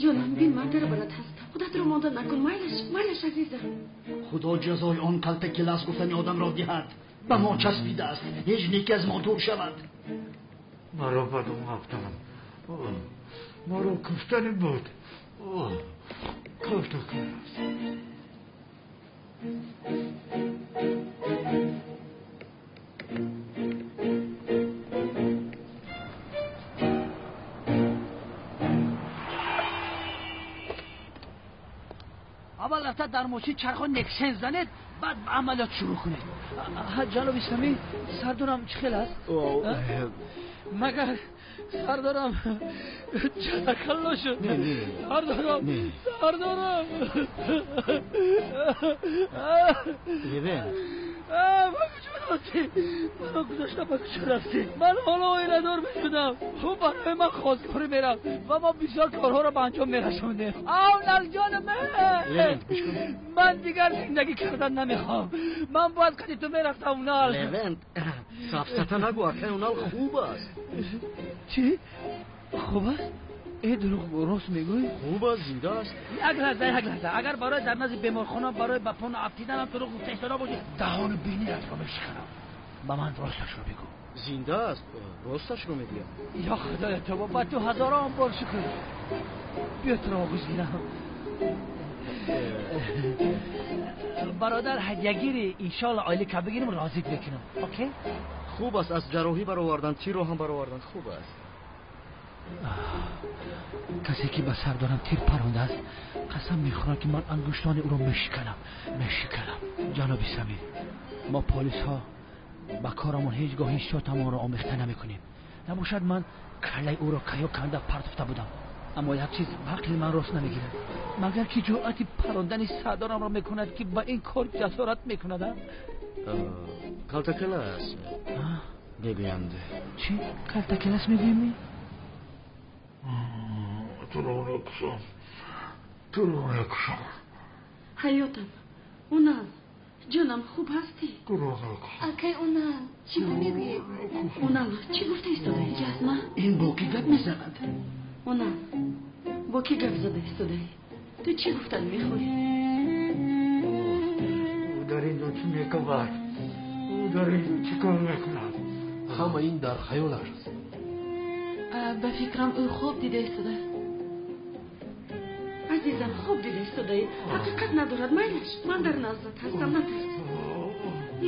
Ҷонам, бин, ман дар балад ҳастам. Худатро монда накун. Майлаш, майлаш, азизам. Худо ҷазои он калтакелас гуфтани одамро диҳад. Ба мо часпидааст. Ҳеҷ неки аз мо дур шавад. Маро бадум афтам. Маро куштани буд. Калтакелас. Аввал рафта дар мошин чархо нексен занед, баъд ба амалиёт шурӯъ кунед. Ҷаноби Самир, сардорам чӣ хел аст? Магар сардорам ҷазакалло шуд? Сардорам, сардорам. Левент. Ба куҷо рафтӣ? Маро гузошта ба куҷо рафтӣ? Ман ҳоло оиладор мешудам. Ӯ барои ман хостгорӣ мерафт ва мо бисёр корҳоро ба анҷом мерасондем. Ав, налҷонам! Ман дигар зиндагӣ кардан намехоҳам. Ман бояд қади ту мерафтам, Унал. Левент, сафсата нагӯ, акай Унал хуб аст. Чӣ? Хуб аст? Э, дурӯғ рост мегӯӣ? Хуб аст, зинда аст. Як лаҳза, як лаҳза. Агар барои дар назди беморхона барои ба пона афтиданам дурӯғ гуфта истода бошӣ, даҳону биниятро мешиканам. Ба ман росташро бигӯ. Зинда аст, росташро мегӯям. Ё худоя тавба, ба ту ҳазорон бор шукр. Биё туро оғӯш гирам. Бародар, ҳадягири иншоалло ойлика бигирим, розит мекунам. Окей? Хуб аст, аз ҷарроҳӣ баровардан, тирро ҳам баровардан хуб аст. Касе ки ба сардорам тир парондааст, қасам мехӯрам ки ман ангуштони ӯро мешиканам, мешиканам. Ҷаноби Самир, мо полисҳо ба корамон ҳеҷ гоҳ ҳиссиётамонро омехта намекунем. Набошад ман каллаи ӯро каё канда партофта будам. Аммо як чиз ба ақли ман рост намегирад. Магар ки ҷуръати парондани сардорамро мекунад, ки ба ин кор ҷасорат мекунад? Калтакелас мегӯянд. Чӣ? Калтакелас мегӯем? Туро мекушам, туро мекушам. Ҳаётам, Унал, ҷонам, хуб ҳастӣ? Туро мекушам. Акай Унал, чӣ ту мегӯӣ? Унал, чӣ гуфта истодаӣ, ҷазма? Ин бо кӣ гап мезанад? Унал, бо кӣ гап зада истодаӣ? Ту чӣ гуфтан мехоҳӣ? Ӯ дар инҷо чӣ мекунад? Ӯ дар инҷо чӣ кор мекунад? Ҳама ин дар хаёлаш аст. Ба фикрам ӯ хоб дида истода. Азизам, хоб дида истодаӣ. Ҳақиқат надорад, майлаш. Ман дар наздат ҳастам, натарс.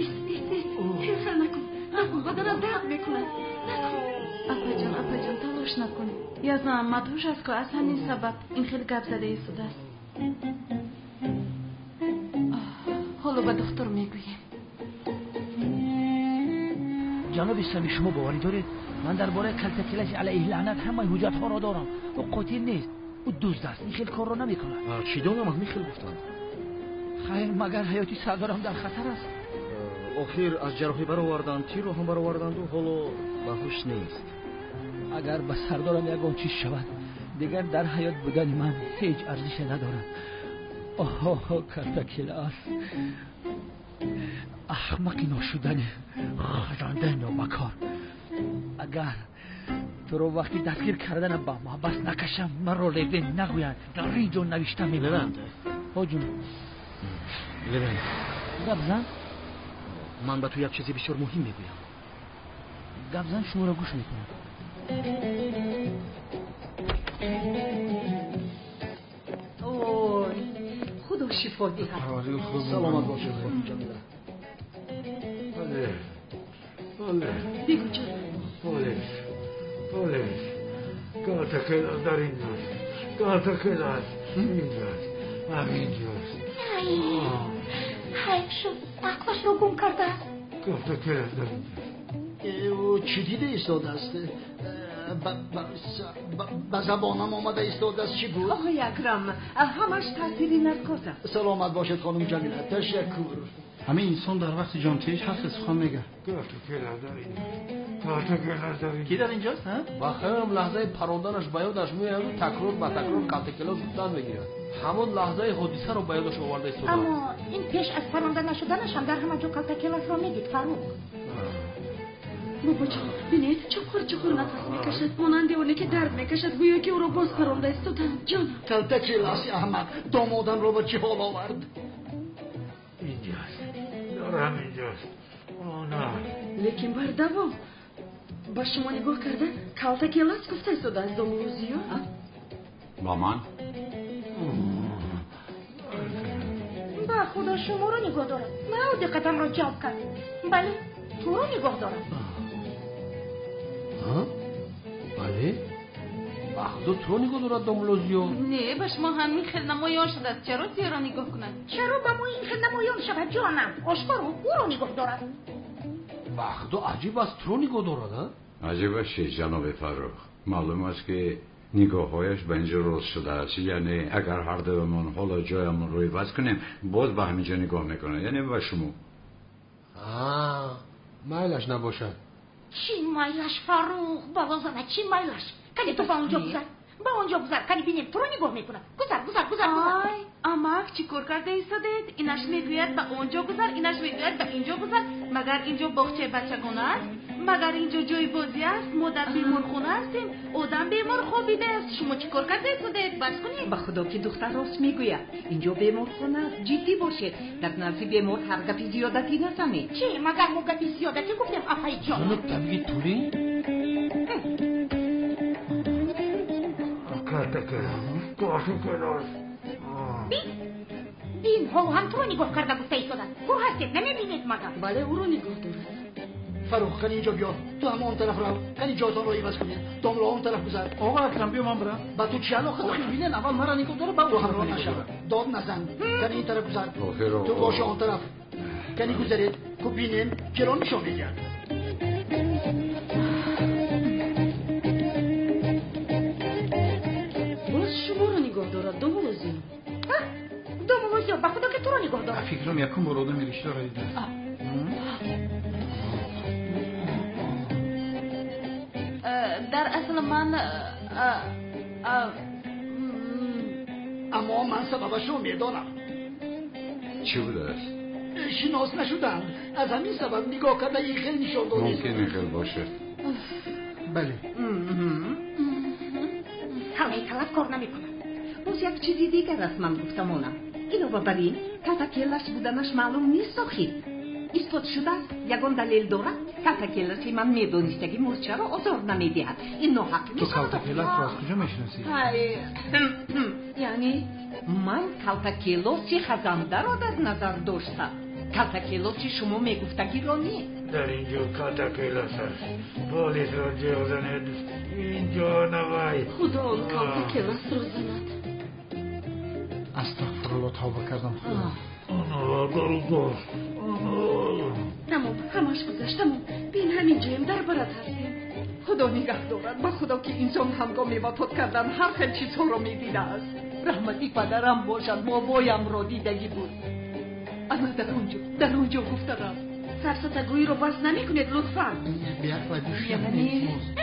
Ист, ист, ист. Хелхел накун, накун, баданат дард мекунад. Накун. Апаҷон, апаҷон, талош накун. Язам мадҳуш аст, ку аз ҳамин сабаб ин хел гап зада истодааст. Ҳоло ба духтур мегӯем. Ҷаноби Самир, шумо боварӣ доред? Ман дар бораи калтакеласи алайҳи лаънат ҳамаи ҳуҷҷатҳоро дорам. Ӯ қотил нест, ӯ дузд аст, ин хел корро намекунад. Чӣ донам, ҳамин хел гуфтанд. Хайр, магар ҳаёти сардорам дар хатар аст? Охир аз ҷарроҳӣ бароварданд, тирро ҳам бароварданду ҳоло ба ҳуш нест. Агар ба сардорам ягон чиз шавад, дигар дар ҳаёт будани ман ҳеҷ арзише надорад. Оҳо, калтакелас, аҳмақи ношудани, хазандаи нобакор. Агар туро вақти дастгир карданам ба маҳбас накашам, маро Левент нагӯянд. Дар ин ҷо навишта мемонанд. Ҳоҷун. Левент. Гап зан. Ман ба ту як чизи бисёр муҳим мегӯям. Гап зан, шуморо гӯш мекунам. Ой, худо шифо диҳад. Саломат бошед, хонум Ҷамила. Бале, бале. Бигӯ, ҷонам. Полис, полис. Калтакелас дар инҷост. Калтакелас инҷост. Ҳаминҷост. Ҳайф шуд, ақлашро гум кардааст. Калтакелас дар инҷост. Чӣ дида истодааст? Ба забонам омада истодааст, чӣ буд? Оҳои Акрам, ҳамаш таъсири наркоз аст. Саломат бошед, хонум Ҷамила, ташаккур. Ҳамин инсон дар вақти ҷонтиҳиш ҳар сухан мегӯяд. Калтакелас дар инҷост. Калтакелас дар инҷост. Ки дар инҷост, ҳа? Ба хаёлам лаҳзаи паронданаш ба ёдаш меояду такрор ба такрор калтакелас гуфтан мегирад. Ҳамон лаҳзаи ҳодисаро ба ёдаш оварда истодааст. Аммо ин пеш аз паронда нашуданаш ҳам дар ҳама ҷо калтакеласро медид, Фаррух. Бобоҷон, бинед, чуқур чуқур нафас мекашад, монанди оне ки дард мекашад, гӯё ки ӯро боз паронда истоданд. Ҷонам. Калтакеласи аҳмақ домодамро ба чӣ ҳол овард? Инҷост, дорам инҷост. Лекин бардавом ба шумо нигоҳ карда калтакелас гуфта истодааст домулло Зиё. Ба ман? Ба Худо шуморо нигоҳ дорад. На, ӯ диққатамро ҷалб кард. Бале, туро нигоҳ дорад. Бале, ба Худо туро нигоҳ дорад домулло Зиё. Не, ба шумо ҳамин хел намоён шудааст. Чаро Зиёро нигоҳ кунад? Чаро ба мо ин хел намоён шавад, ҷонам? Ошкоро ӯро нигоҳ дорад. Ба Худо аҷиб аст, туро нигоҳ дорад, а? Аҷиб аст чиз, ҷаноби Фаррух. Маълум аст ки нигоҳҳояш ба инҷо рост шудааст. Яъне агар ҳар дуямон ҳоло ҷоямонро иваз кунем, боз ба ҳамин ҷо нигоҳ мекунад, яъне ба шумо. Майлаш набошад. Чӣ майлаш, Фаррух? Балозана, чӣ майлаш? Кане ту ба онҷо гузар, ба онҷо гузар, кане бинем туро нигоҳ мекунад. Гузар, гузар, гузар, гузар. Ай, амак, чӣ кор карда истодаед? Инаш мегӯяд ба онҷо гузар, инаш мегӯяд ба инҷо гузар. Магар инҷо боғчаи бачагона аст? Магар инҷо ҷои бозӣ аст? Мо дар беморхона ҳастем. Одам бемор хобидааст. Шумо чӣ кор карда истодаед? Бас кунед. Ба Худо ки духтар рост мегӯяд. Инҷо беморхона аст. Ҷиддӣ бошед. Дар назди бемор ҳар гапи зиёдатӣ назанед. Чӣ? Магар мо гапи зиёдатӣ гуфтем, апайҷон? Ҷоноб табиги тулӣ? Бин, бин, ҳоло ҳам туро нигоҳ карда гуфта истодад. Кур ҳастед, намебинед магар? Бале, ӯро нигоҳ дорад. Фаррух, кани инҷо биё. Ту ҳам он тараф рав. Кани ҷойтонро иваз кунед. Домло он тараф гузар. Оғо Акрам, биё ман бирам. Ба ту чӣ алоқа дорад? Бинен, аввал мара нигоҳ дорад, баъд ту ҳамроҳ нашав. Дод назан. Кани ин тараф гузар. Ту боши он тараф. Кани гузаред. Ку бинем, киро нишон медиҳад. Боз шуморо нигоҳ дорад, домулло Зиё. Домулло Зиё, ба Худо ки туро нигоҳ дорад. Фикрам якум бор одами ришдорро дидааст. Дар асл ман аммо ман сабабашро медонам. Чӣ будааст? Шинос нашуданд. Аз ҳамин сабаб нигоҳ карда ин хел нишон додед. Мумкин ин хел бошад. Бале. Ҳамаи талаб кор намекунад. Боз як чизи дигар аст ман гуфтамонам. Илова бар ин, калтакелаш буданаш маълум нест охир. Исбот шудааст, ягон далел дорад? Калтакеласи ман медонистагӣ мурчаро озор намедиҳад. Ин ноҳақ ту калтакеласро аз куҷо мешиносӣ? Яъне ман калтакелоси хазандаро дар назар доштам. Калтакелоси шумо мегуфтагиро не. Дар инҷо калтакелос аст. Полисро ҷеғ занед. Инҷо навай. Худо он калтакеласро занад. Астағфирулло, тавба кардам Худо. Тамом, ҳамаш гузашт, тамом. Бин, ҳамин ҷоем, дар барат ҳастем. Худо нигаҳ дорад. Ба Худо ки инсон ҳангоми вафот кардан ҳар хел чизҳоро медидааст. Раҳмати падарам бошад, бобоямро дидагӣ буд. Ана дар онҷо, дар онҷо гуфта рафт. Сафсатагӯиро бас намекунед, лутфан.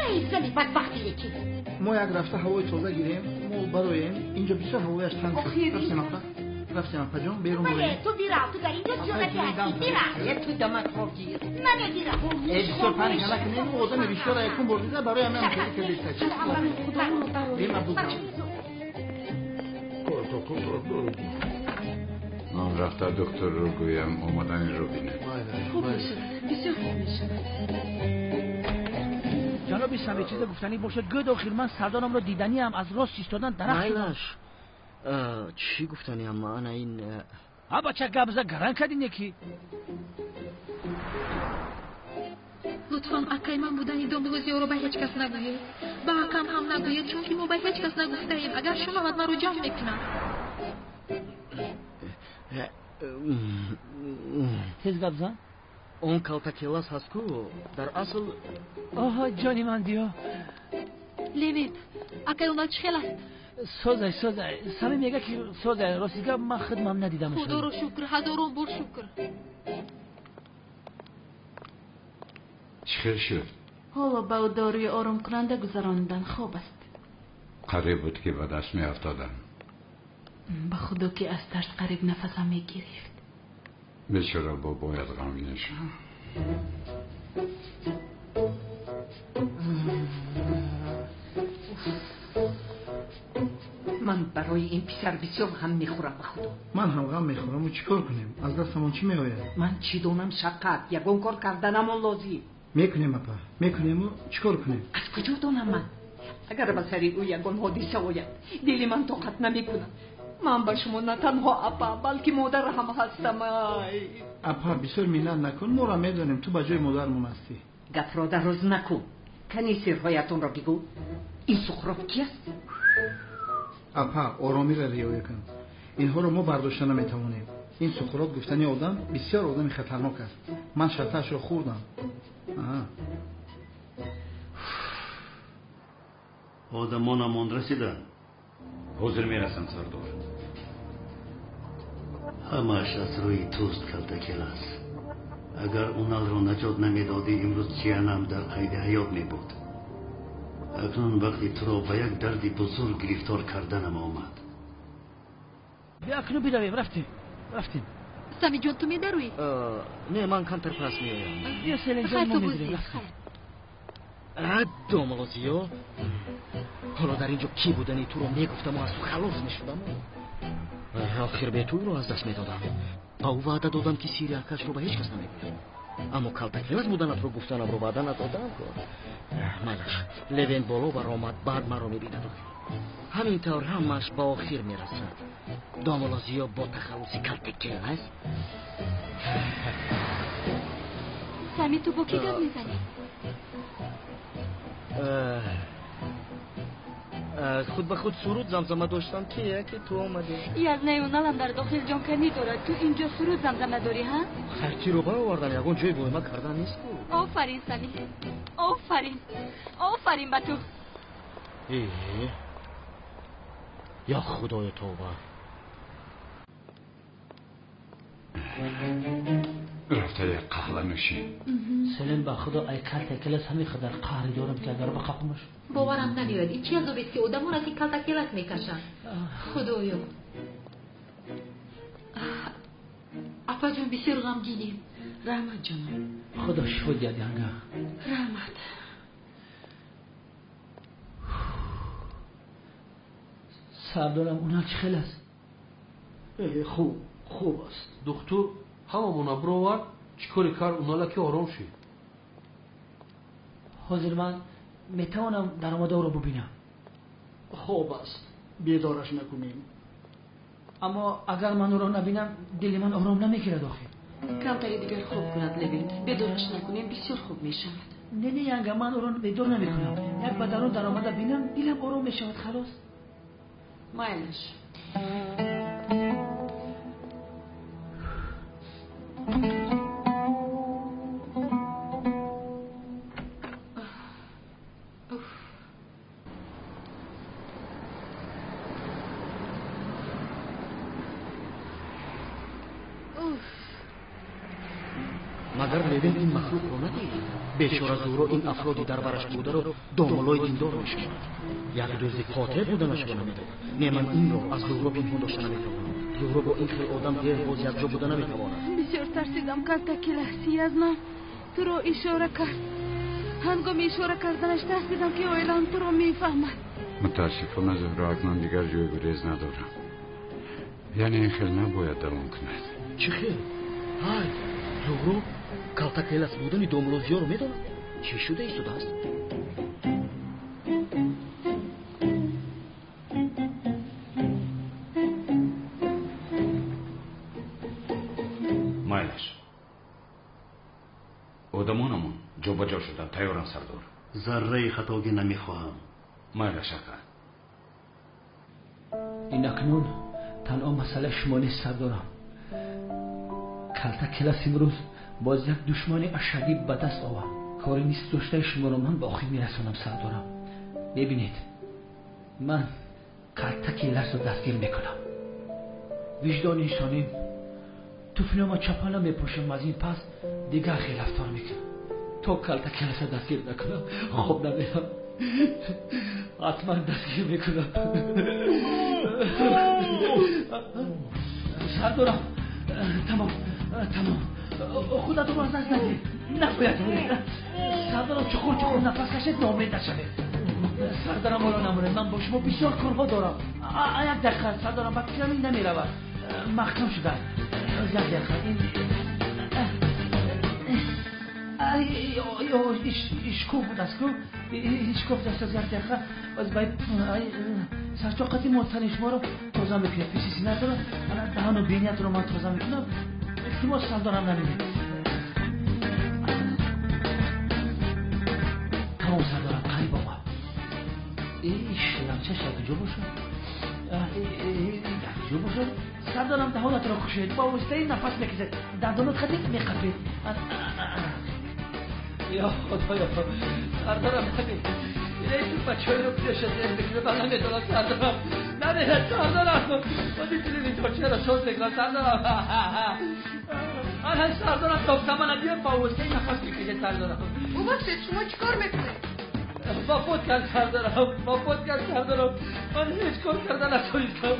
Эй, зани бадбахти лекин. Мо як рафта ҳавои тоза гирем, мо бароем. Инҷо бисёр ҳавояш танг шуд. Рафтем апа. Рафтем апаҷон, берун Бале, бароем. ту бирав, ту дар инҷо зиёдатӣ ҳастӣ, бирав. Е, ту дамакро гир. Намегирам. Э, бисёр паника накунем, одами ришдора якум бор дида, барои ҳамин хеле кардиста. Бема бугӯ. Ман рафта докторро гӯям омаданро бинед. Хуб мешавад, бисёр хуб мешавад. Ҷаноби Самир, чизе гуфтанӣ бошад, гӯд охир ман сардорамро диданиам, аз рост истодан дарахт шудам. Майлаш, чӣ гуфтаниам? Ана ин А бача гап зад, гаран кардӣ неки? Лутфан акай ман будани домулло Зиёро ба ҳеҷ кас нагӯед. Ба акам ҳам нагӯед, чунки мо ба ҳеҷ кас нагуфтаем. Агар шунавад, маро ҷамъ мекунад. Тез гап зан. Он калтакелас ҳаст ку, дар асл Оҳо, ҷони ман диё. Левент, акай онал чӣ хел аст? Созай, созай. Сами мега ки созай. Рости гап ман худмам надидам. Худоро шукр, ҳазорон бор шукр. Чӣ хел шуд? Ҳоло ба ӯ доруи оромкунанда гузаронидан, хоб аст. Қариб буд ки ба даст меафтодам. Ба Худо ки аз тарс қариб нафасам мегирифт. Бечора бобоят ғамгин шуд. Ман барои ин писар бисёр ғам мехӯрам ба Худо. Ман ҳам ғам мехӯрам. Чӣ кор кунем? Аз дастамон чӣ меояд? Ман чӣ донам, Шавкат? Ягон кор карданамон лозим. Мекунем апа, мекунему чӣ кор кунем? Аз куҷо донам ман? Агар ба сари ӯ ягон ҳодиса ояд, дили ман тоқат намекунад. Ман ба шумо на танҳо апа, балки модар ҳам ҳастам. Ай апа, бисёр миннат накун, моро медонем, ту ба ҷои модармон ҳастӣ. Гапро дароз накун. Кани сирҳоятонро бигӯ. Ин Сухроб ки аст? Апа, оромиро риоя кун. Инҳоро мо бардошта наметавонем. Ин Сухроб гуфтани одам бисёр одами хатарнок аст. Ман шартаашро хӯрдам. Одамонамон расиданд. Ҳозир мерасанд, сардор. Ҳамааш аз рӯи туст, Калтакелас. Агар Уналро наҷот намедодӣ, имрӯз ҷиянам дар қайди ҳаёт мебуд. Акнун вақти туро ба як дарди бузург гирифтор карданам омад. Биё акнун бидавем, рафтем, рафтем. Самиҷон, ту медаруӣ? Не, ман камтар пас меоям. Биё Селинҷон, мо медарем. Домлозиё, ҳоло дар ин ҷо кӣ будани туро мегуфтаму аз ту халос мешудаму. Охир бе ту ӯро аз даст медодам. Ба ӯ ваъда додам, ки сири акашро ба ҳеҷ кас намегӯям. Аммо Калтакелас буданатро гуфтанамро ваъда надодам. Майлаш, Левен боло баромад, баъд маро мебинад. Ҳамин тавр ҳамааш ба охир мерасад. Домлозиё бо тахаллуси Калтакелас. Сами, ту бо кӣ гап мезанӣ? Худ ба худ суруд замзама доштам, ки яке ту омадӣ. Язнаи Уналам дар дохил ҷонканӣ дорад. Ту инҷо суруд замзама дорӣ, ҳа? Хайр, баровардам, ягон ҷой воима кардан нест ку. Офарин, Сами, офарин, офарин ба ту. Я Худои тавба. Рафта як қаҳва нӯшӣ. Селин, ба Худо, ай Калтакелас ҳамин қадар қаҳри дорам, ки агар бақапмаш. Боварам намеояд. Ин чи азобест, ки одамон аз ин Калтакелас мекашанд? Худоё. Апаҷон, бисёр ғамгинем. Раҳмат, ҷонам. Худо шифо диҳад, янга. Раҳмат. Сардорам, Унал чӣ хел аст? Хуб, хуб аст. Духтур ҳамамона бировард, чӣ коре кард Унала, ки ором шид? Ҳозир ман метавонам даромада ӯро бубинам? Хоб аст, бедораш накунем. Аммо агар ман ӯро набинам, дили ман ором намегирад охир. Камтари дигар хоб кунад, Левент. Бедораш накунем, бисёр хуб мешавад. Не, не, янга, ман ӯро бедор намекунам. Як ба дарун даромада бинам, дилам ором мешавад, халос. Майлаш. Магар Левен ин махлуқро надид? Бечора Зуҳро ин афроди дар бараш бударо домолои диндор мешуморад. Як дузди қотил буданашро намедонад. Не, ман инро аз Зуҳро пинҳон дошта наметавонам. Зуҳро бо ин хел одам дер боз якҷо буда наметавонад. Бисёр тарсидам, Калтакелас. Язна туро ишора кард. Ҳангоми ишора карданаш тарсидам, ки оилаам туро мефаҳмад. Мутаассифона, Зуҳро, акнун дигар ҷои гурез надорам. Яъне ин хел набояд давом кунад. Чӣ хел? Ҳай, Зуҳро Калтакелас будани домлозиёро медонад? Чӣ шуда истодааст? Майлаш, одамонамон ҷобаҷо шуданд. Тайёрам, сардор. Зарраи хатогӣ намехоҳам. Майлаш, ака. Ин акнун танҳо масъалаи шумо нест, сардорам. Калтакелас имрӯз боз як душмани ашаддӣ ба даст овард. Кори нист доштаи шуморо ман ба охир мерасонам, сардорам. Бибинед, ман Калтакеласро дастгир мекунам. Виҷдони инсонӣ туфлиама чапала мепӯшам, аз ин пас дигар хел рафтор мекунам. То Калтакеласро дастгир накунам, хоб намерам. Ҳатман дастгир мекунам. Сардорам, тамом, тамом. Худатонро аз даст надиҳед. Набояд сардарам чуқур чуқур нафас кашед, ноумед нашавед. Сардарам ҳоло намонед, ман бо шумо бисёр корҳо дорам. Як дақиқа сардарам, ба фикрам ин намеравад. Маҳкам шудааст. Як дақиқа ин ишкоф будааст ку, ишкоф даст. Як дақиқа сарчоқати мо тани шуморо тоза мекунем, пеши синатонро, даҳану биниятонро ман тоза мекунам. Илтимос сардарам намемед. Тамом сардарам, қариб омад. Шланчаш якҷо бошад, якҷо бошад. Сардарам даҳонатро кушед, бо воситаи нафас мекашед, дандонот қадим меқапед. Я худоё, сардарам намед. Бачаҳоро пеша зер мекунад, ман намедонам сардарам. Намедонам сардарам. Бози телевизорчаро соз мекунам сардарам. Ана сардарам тофта мана биё бо воситаи нафас мекашед сардарам. Бубахшед, шумо чӣ кор мекунед? Вафот кард сардарам, вафот кард сардарам. Ман ҳеҷ кор карда натавонистам.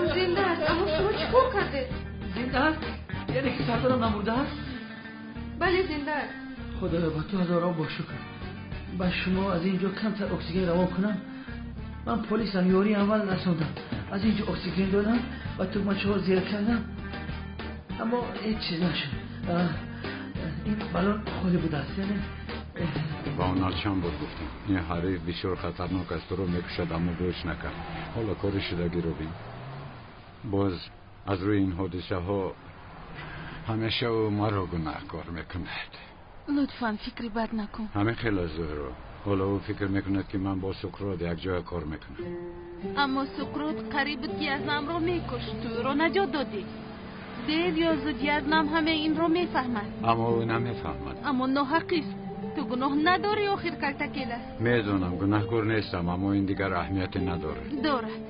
Ӯ зинда аст, аммо шумо чӣ кор кардед? Зинда аст? Яъне ки сардарам намурда аст? Бале, зинда аст. Худоё, ба ту ҳазорон бо шукр. Ба шумо аз ин ҷо камтар оксиген равон кунам. Ман полисам, ёрии аввал расондам. Аз ин ҷо оксиген додам ва тугмачаҳо зер кардам, аммо ҳеҷ чиз нашуд. Ин балон холӣ будааст, яъне ба онҳо чанд бор гуфтам, ин ҳариф бисёр хатарнок аст, туро мекушад, аммо гӯш накард. Ҳоло кори шудагиро бин. Боз аз рӯи ин ҳодисаҳо ҳамеша ӯ маро гунаҳкор мекунад. Лутфан фикри бад накун. Ҳамин хел аст Зуҳро. Ҳоло ӯ фикр мекунад, ки ман бо Суқрот якҷоя кор мекунам. Аммо Суқрот қариб буд, ки Язнамро мекушт. Ту ӯро наҷот додӣ. Дер ё зуд Язнам ҳамаи инро мефаҳмад. Аммо ӯ намефаҳмад. Аммо ноҳақист. Ту гуноҳ надорӣ, охир калтакелас. Медонам, гунаҳкор нестам, аммо ин дигар аҳамияте надорад. Дорад.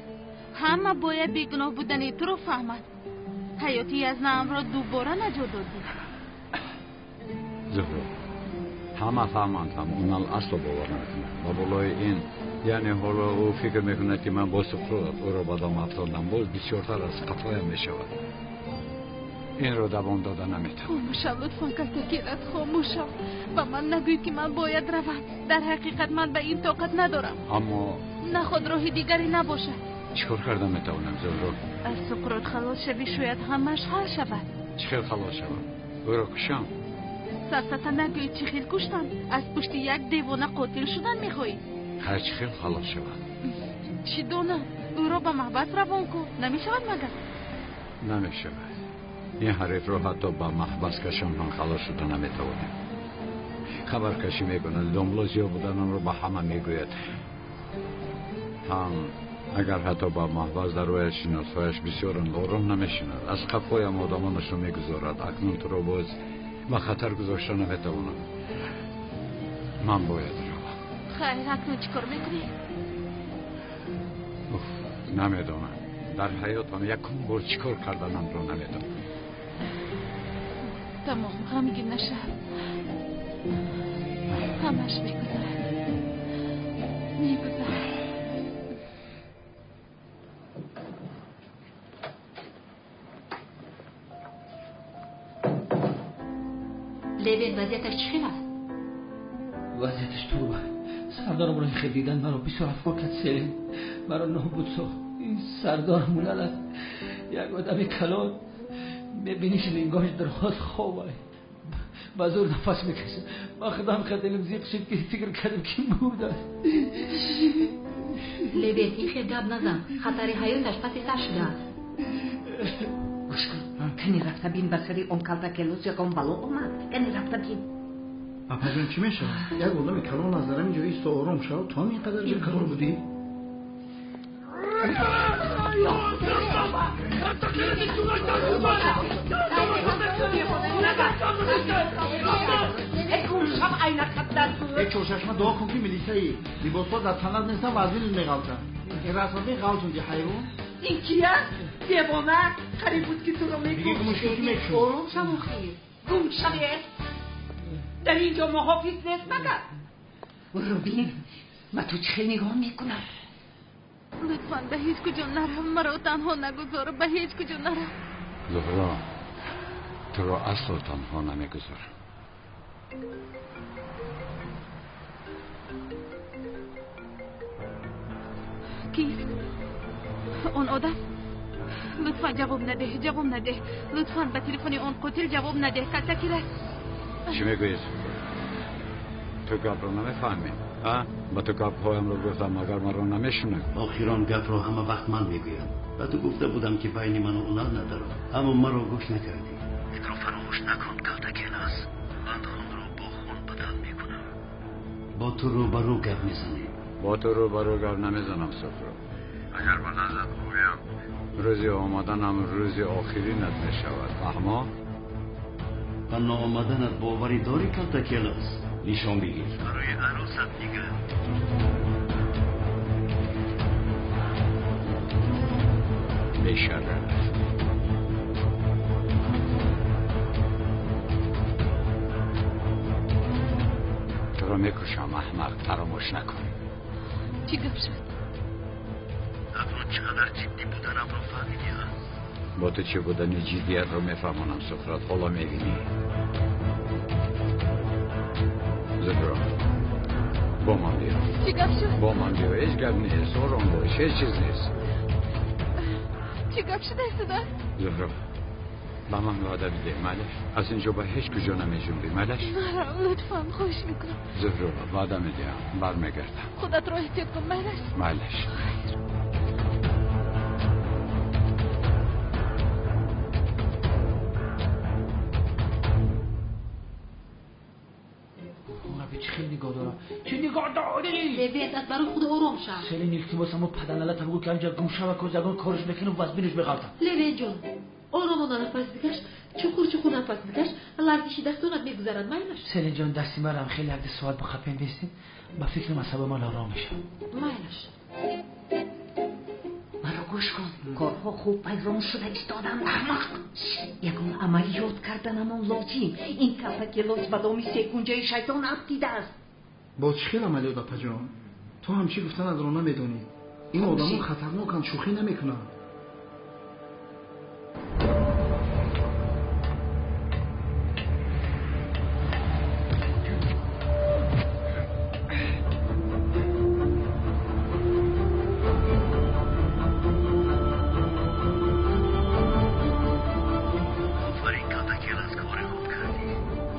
Ҳама бояд бегуноҳ будани туро фаҳмад. Ҳаёти Язнамро дубора наҷот додӣ. Зуҳро, ҳама фаҳманд ҳам онал асло бовар намекунад. Ва болои ин, яъне ҳоло ӯ фикр мекунад, ки ман бо Суқрот ӯро ба дом афтодам. Боз бисёртар аз қафоям мешавад. Инро давом дода наметавонам. Хомӯшам, лутфан калтакелас, хомӯшам. Ба ман нагӯй, ки ман бояд равам. Дар ҳақиқат ман ба ин тоқат надорам. Аммо наход роҳи дигаре набошад. Чӣ кор карда метавонам, Зуҳро? Аз Суқрот халос шавӣ, шояд ҳамааш ҳал шавад. Чӣ хел халос шавам? Ӯро кушам? Сафсата нагӯй, чӣ хел куштан? Аз пушти як девона қотил шудан мехоҳӣ? Ҳар чӣ хел халос шавад? Чӣ донам? Ӯро ба маҳбас равон кун. Намешавад магар? Намешавад. Ин ҳарифро ҳатто ба маҳбас кашам ҳам халос шуда наметавонем. Хабаркашӣ мекунад, домло зиёд буданамро ба ҳама мегӯяд. Ҳам агар ҳатто ба маҳбас дарояд, шиносҳояш бисёранд, ором намешинад. Аз қафоям одамонашро мегузорад. Акнун туро боз ба хатар гузошта наметавонам. Ман бояд равам. Хайр, акнун чӣ кор мекунӣ? Намедонам. Дар ҳаётам якум бор чӣ кор карданамро намедонам. Тамом, ғамгин нашав. Ҳамаш мегузарад, мегузарад. Левин, вазъияташ чӣ хел аст? Вазъияташ туба. Сардаромро хел дидан маро бисёр афкор кард. Селин маро нобуд сохт. Ин сардор мулал аст, як одами калон. Мебиниш лингош дароз хобай, ба зӯр нафас мекашад. Ман худам хел дилам зиқ шуд, ки фикр кардам, ки мурдааст. Левин, ин хел гап назан. Хатари ҳаёташ паси сар шудааст. Гӯш кун, кани рафта бин, ба сари он калтакелос ягон бало омад. Кани рафта бин. Апаҷон, чӣ мешавад? Як одами калон аз дар ҳамин ҷо исто, ором шав. Ту ҳам ин қадар бекарор будӣ? Чорчашма, дуо кун, ки милисаи либосҳо дар танат нестан ва аз дилит меғалтанд. Ин расмабин ғалтунди, ҳайвон. Ин ки аст? Девона, қариб буд, ки туро мекушт. Ором шав, охир. Гум шавед. Дар ин ҷо муҳофиз нест магар? Рубин, ба ту чӣ хел нигоҳ мекунад? Лутфан ба ҳеҷ куҷо нарав, маро танҳо нагузор, ба ҳеҷ куҷо нарав. Зуҳро, Туро асло танҳо намегузорам. Кист? Он одам? Лутфан ҷавоб надеҳ, ҷавоб надеҳ. Лутфан ба телефони он қотил ҷавоб надеҳ. Калтакилас. Чӣ мегӯӣ? Ту гапро намефаҳмӣ? Ба ту гапҳоямро гуфтам, магар маро намешунавӣ? Охирон гапро ҳама вақт ман мегӯям. Ба ту гуфта будам, ки байни ману Унал надаро, аммо маро гӯш накардӣ. Инро фаромӯш накун, Калтакелас. Ман хунро бо хун бадал мекунам. Бо ту рӯбарӯ гап мезанем. Бо ту рӯбарӯ гап намезанам, Суҳроб. Агар ба наздат оям, рӯзи омаданам рӯзи охиринат мешавад. Фаҳмо? Ба ноомаданат боварӣ дорӣ, Калтакелас? Нишон бигир. Барои арӯсат нигар. Бешараф. Туро мекушам, аҳмақ, фаромӯш накун. Чӣ гап шуд? Акнун чӣ қадар ҷиддӣ буданамро фаҳмидӣ? Бо ту чӣ будани ҷиддиятро мефаҳмонам, Суҳроб. Ҳоло мебинӣ. Зуҳро, бо ман биё. Чӣ гап шуд? Бо ман биё. Ҳеҷ гап нест. Ором бош, ҳеҷ чиз нест. Чӣ гап шуда истодааст? Зуҳро, ба ман ваъда бидеҳ, майлаш? Аз ин ҷо ба ҳеҷ куҷо намеҷунбӣ, майлаш? Наро, лутфан, хоҳиш мекунам. Зуҳро, ваъда медиҳам, бармегардам. Худатро эҳтиёт кун, майлаш? Майлаш. Чӣ нигоҳ дорӣ? Левент, аз барои худ ором шав. Селин, илтимос, аммо паданалата бигӯ, ки анҷа гум шава, ко ягон корш мекунӣ, вазбинаш меғалтам. Левент ҷон, оромона нафас бикаш, чуқур чуқур нафас бикаш, ларзиши дастонат мегузарад, майлаш? Селин ҷон, дасти марам хеле якди соат бихапем бистем, ба фикрам асаби ман ором мешавад. Майлаш. Маро гӯш кун, корҳо хуб пайрон шуда истоданд, аҳмақ. Ягон амалиёт карданамон лозим. Ин Калтакелос ба доми секунҷаи шайтон афтидааст. Бо чӣ хел амалиёт, апаҷон? Ту ҳам чӣ гуфтанатро намедонӣ. Ин одамон хатарноканд, шӯхӣ намекунанд. Офарин, Калтакелас, кори хуб кардӣ.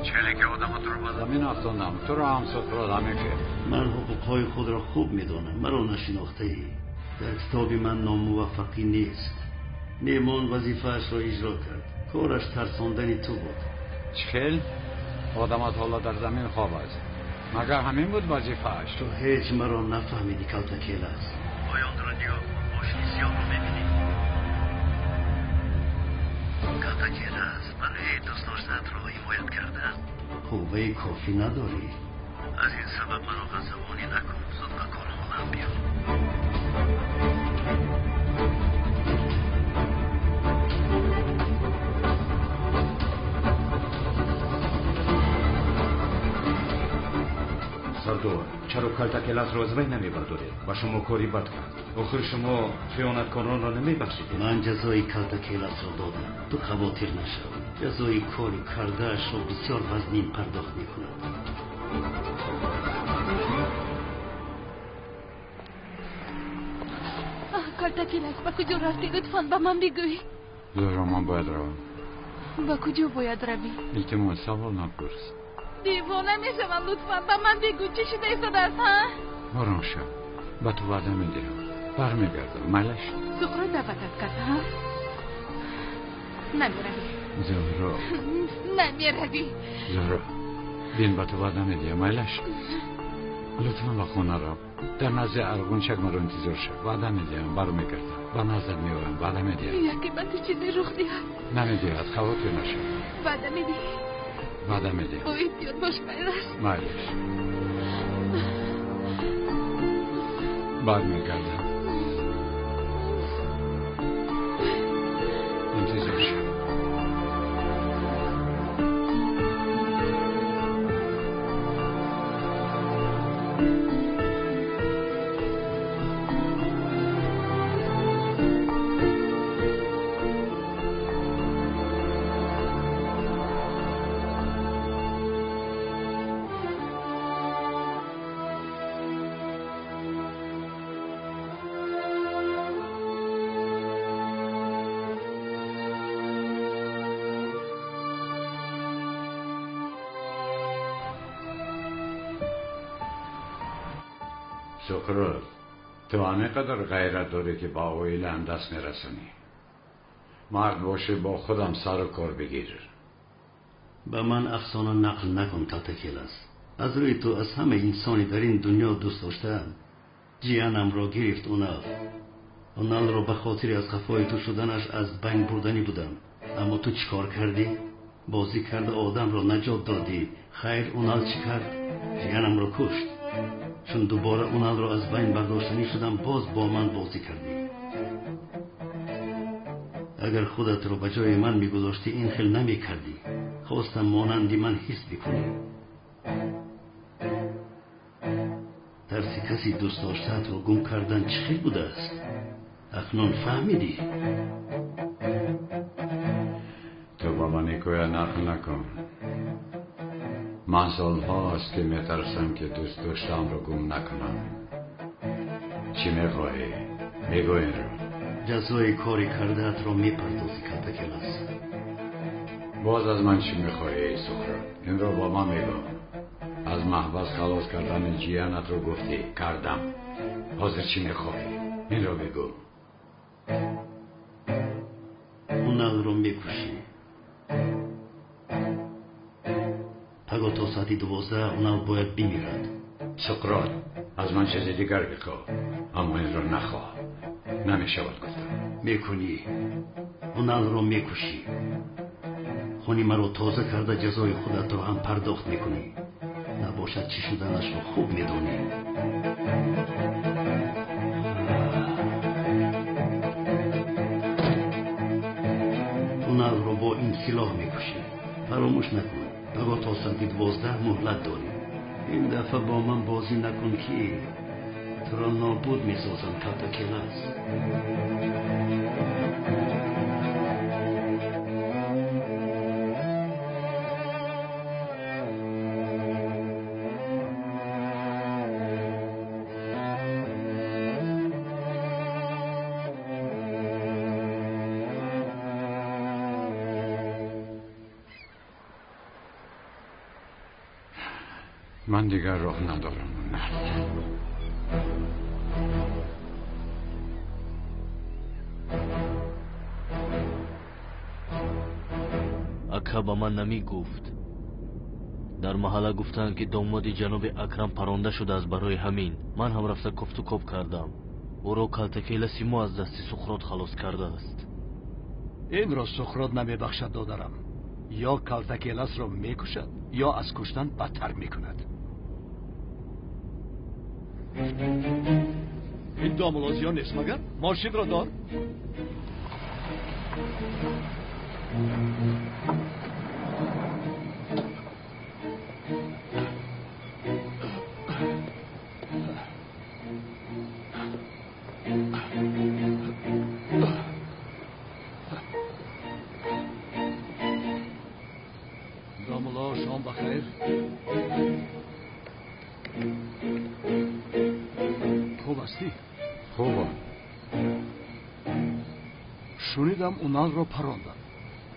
Челе ки одаматро ба замин афтондам, туро ҳам Суҳроб ҳамин хел. Ман ҳуқуқҳои худро хуб медонам, маро нашинохтаӣ. Дар китоби ман номуваффақӣ нест. Меҳмон вазифаашро иҷро кард. Кораш тарсондани ту буд. Чӣ хел? Одамат ҳоло дар замин хоб аст. Магар ҳамин буд вазифааш? Ту ҳеҷ маро нафаҳмидӣ, Калтакелас. Поёнро нигоҳ кун, мошини сиёҳро мебинӣ. Калтакелас, барои дӯстдоштаатро ҳимоят кардан қувваи кофӣ надорӣ. Аз ин сабаб маро ғазабонӣ накун. Зуд ба корхонаам биё. Сардор, чаро Калтакеласро аз вай намебардоред? Ба шумо кори бад кард. Охир шумо хиёнаткоронро намебахшидед. Ман ҷазои Калтакеласро додам. Ту хавотир нашав. Ҷазои кори кардаашро бисёр вазнин пардохт мекунад. Калтакелас, ба куҷо рафтӣ? Лутфан ба ман бигӯй. Зуҳро, ман бояд равам. Ба куҷо бояд равӣ? Илтимос, савол напурс. Девона мешавам, лутфан ба ман бигӯ, чӣ шуда истодааст, ҳа? Ором шав, ба ту ваъда медиҳам, бармегардам, майлаш? Суҳро даъватат кард, ҳа? Намеравӣ. Зуҳро. Намеравӣ. Зуҳро, бин, ба ту ваъда медиҳам, майлаш? Лутфан ба хона рав. Дар назди арғунчак маро интизор шав. Ваъда медиҳам, бармегардам. Ба наздат меоям, ваъда медиҳам. Яке ба ту чизе рух диҳад. Намедиҳад, хавотир нашав. Ваъда медиҳӣ? Ваъда медиҳам. Бо эҳтиёт бош, майлаш. Майлаш. Бармегардам. Интизор шав. Суқрот, ту ҳамин қадар ғайрат дорӣ ки ба оилаам даст мерасонӣ. Мард бошӣ, бо худам сару кор бигир. Ба ман афсона нақл накун, Калтакелас. Аз рӯи ту аз ҳама инсоне дар ин дунё дӯст доштаам. Ҷиянамро гирифт Унал. Уналро ба хотири аз қафои ту шуданаш аз байн бурданӣ будам. Аммо ту чӣ кор кардӣ? Бозӣ карда одамро наҷот додӣ. Хайр, Унал чӣ кард? Ҷиянамро кушт. Чун дубора Уналро аз байн бардоштанӣ шудам, боз бо ман бозӣ кардӣ. Агар худатро ба ҷои ман мегузоштӣ, ин хел намекардӣ. Хостам монанди ман ҳис бикунӣ. Тарси каси дӯст доштаатро гум кардан чӣ хел будааст? Акнун фаҳмидӣ? Ту ба ман ҳикоя нақл накун. Ман солҳост ки метарсам ки дӯст доштаамро гум накунам. Чӣ мехоҳӣ? Бигӯ инро. Ҷазои кори кардаатро мепардозӣ, Калтакелас. Боз аз ман чӣ мехоҳӣ, эй Суқрот? Инро ба ман бигӯ. Аз маҳбас халос кардани ҷиянатро гуфтӣ, кардам. Ҳозир чӣ мехоҳӣ? Инро бигӯ. Уналро мекушӣ. Паго то соати 12 Унал бояд бимирад. Суқрот, аз ман чизи дигар бихоҳ, аммо инро нахоҳ. Намешавад гуфтам. Мекунӣ. Уналро мекушӣ. Хуни маро тоза карда ҷазои худатро ҳам пардохт мекунӣ. Набошад чӣ шуданашро хуб медонӣ. Уналро бо ин силоҳ мекушӣ. Фаромӯш накун, паго то соати 12 муҳлат дорӣ. Ин дафъа бо ман бозӣ накун ки туро нобуд месозам, Калтакелас. Ман дигар роҳ надорам. Ака ба ман намегуфт. Дар маҳалла гуфтанд ки домоди ҷаноби Акрам паронда шудааст. Барои ҳамин ман ҳам рафта кофту коб кардам. Ӯро Калтакеласи мо аз дасти Суқрот халос кардааст. Инро Суқрот намебахшад, додарам. Ё Калтакеласро мекушад, ё аз куштан бадтар мекунад. Ин домулозиён нест магар? Мошинро дор. Домуло, шом бахайр. Хуб ҳастӣ? Хубам. Шунидам Уналро паронданд.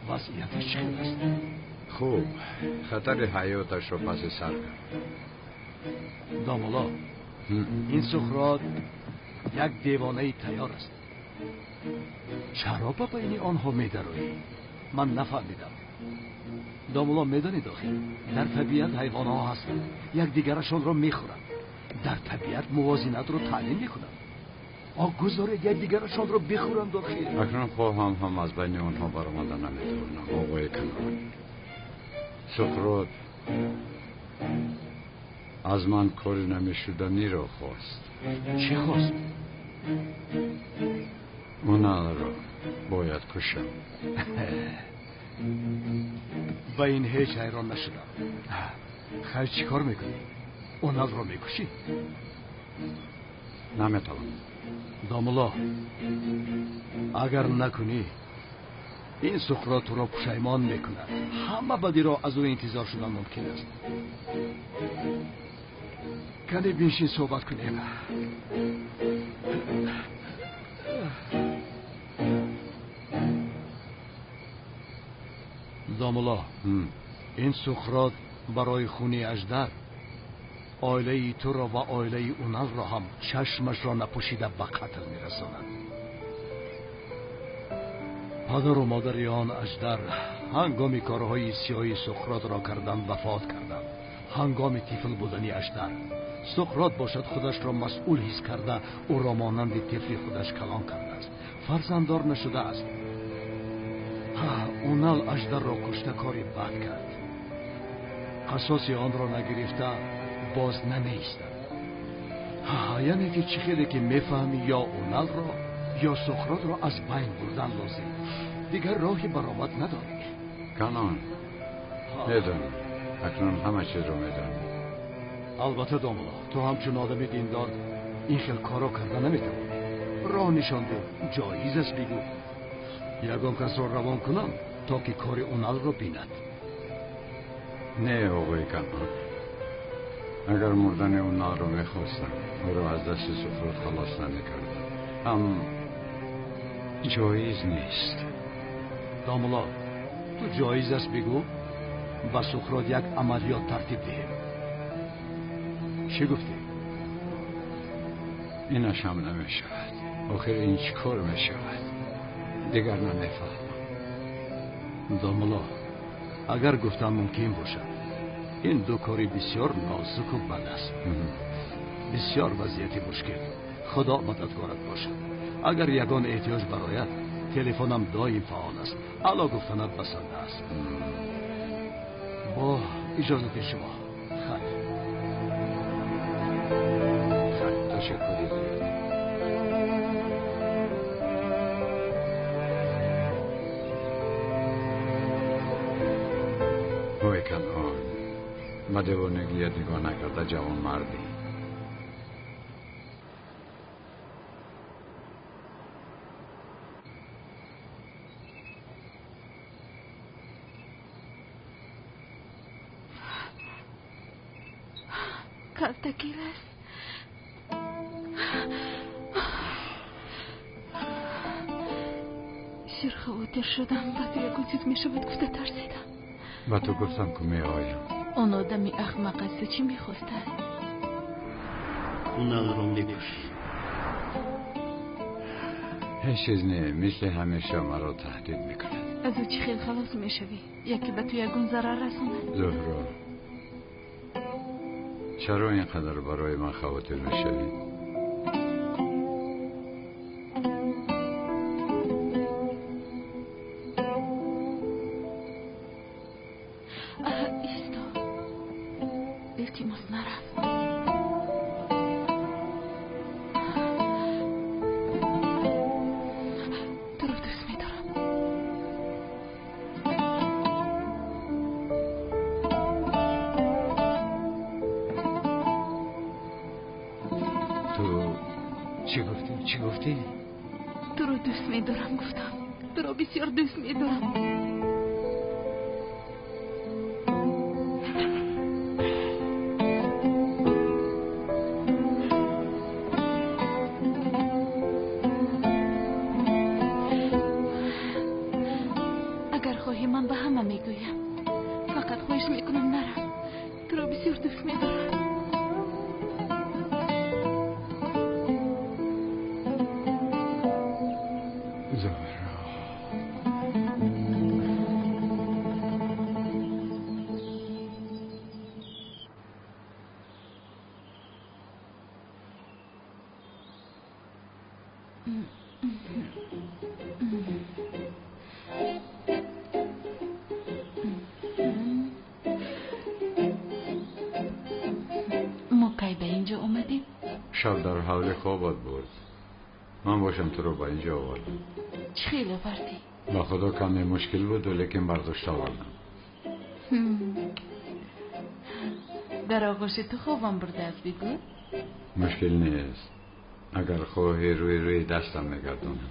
Вазъияташ чӣ хел аст? Хуб, хатари ҳаёташро паси сар кард. Домуло, ин Суқрот як девонаи тайёр аст. Чаро ба байни онҳо медароӣ? Ман нафаҳмидам. Домуло, медонед охир, дар табиат ҳайвонҳо ҳастанд, якдигарашонро мехӯранд. Дар табиат мувозинатро таъмин мекунанд. Гузоред якдигарашонро бихӯранд охир. Акнун хоҳам ҳам аз байни онҳо баромада наметавонам, оғои Канон. Суқрот аз ман кори намешуданиро хост. Чӣ хост? Уналро бояд кушам. Ба ин ҳеҷ ҳайрон нашудам. Хайр, чӣ кор мекунӣ? Уналро мекушӣ? Наметавонам. Домуло, агар накунӣ, ин Суқрот туро пушаймон мекунад. Ҳама бадиро аз ӯ интизор шудан мумкин аст. Кане биншин суҳбат кунем. Домуло, ин Суқрот барои хуни аждар Оилаи туро ва оилаи Уналро ҳам чашмашро напӯшида ба қатл мерасонад. Падару модари он аждар ҳангоми корҳои сиёҳи Суқротро кардан вафот карданд. Ҳангоми тифл будани аждар Суқрот бошад худашро масъул ҳис карда, ӯро монанди тифли худаш калон кардааст. Фарзанддор нашудааст. Унал аждарро кушта кори бад кард. Қасоси онро нагирифта боз намеистад. Яъне ки чӣ хеле ки мефаҳмӣ, ё Уналро ё Суқротро аз байн бурдан лозим. Дигар роҳи баромад надорӣ. Канон, медонӣ, акнун ҳама чизро медонӣ. Албатта домулло, ту ҳамчун одами диндор ин хел корро карда наметавонӣ. Роҳ нишон деҳ, ҷоиз аст бигӯ. Ягон касро равон кунам то ки кори Уналро бинад. Не, оғои Канон, агар мурдани Уналро мехостам, ӯро аз дасти Суқрот халос намекардам. Ҳам ҷоиз нест. Домулло, ту ҷоиз аст бигӯ, ба Суқрот як амалиёт тартиб диҳем. Чӣ гуфтӣ? Инаш ҳам намешавад. Охир ин чӣ кор мешавад? Дигар намефаҳмам. Домулло, агар гуфтан мумкин бошад, ин ду кори бисёр нозуку бад аст. Бисёр вазъияти мушкил. Худо мададгорат бошад. Агар ягон эҳтиёҷ барояд, телефонам доим фаъол аст. Ало гуфтанат басанда аст. Бо иҷозати шумо. Хайр. Хайр, ташаккури зиёд. Ой Канон, ба девонагият нигоҳ накарда ҷавонмардӣ. Калтакелас. Бисёр хавотир шудам, ба ту ягон чиз мешавад гуфта тарсидам. Ба ту гуфтам ку меоям. Он одами ахмақ аз ту чӣ мехостааст? Уналро мекушӣ. Ҳеҷ чиз не, мисли ҳамеша маро таҳдид мекунад. Аз ӯ чӣ хел халос мешавӣ? Яке ба ту ягон зарар расонад? Зуҳро, чаро ин қадар барои ман хавотир мешавӣ? Исто, илтимос, нарав. Туро дӯст медорам. Ту чӣ гуфтӣ? Чӣ гуфтӣ? Туро дӯст медорам гуфтам. Туро бисёр дӯст медорам. Агар хоҳӣ, ман ба ҳама мегӯям. Фақат хоҳиш мекунам, нарав. Туро бисёр дӯст медорам. Зуҳро, Мо кай ба инҷо омадем? Шаб дар ҳавлӣ хобат бурд. Ман бошам туро ба инҷо овардам. Чӣ хел овардӣ? Ба худо каме мушкил буду, лекин бардошта овардам. Дар оғӯши ту хобам бурдааст, бигӯ. Мушкил нест. Агар хоҳӣ, рӯи рӯи дастам мегардонам.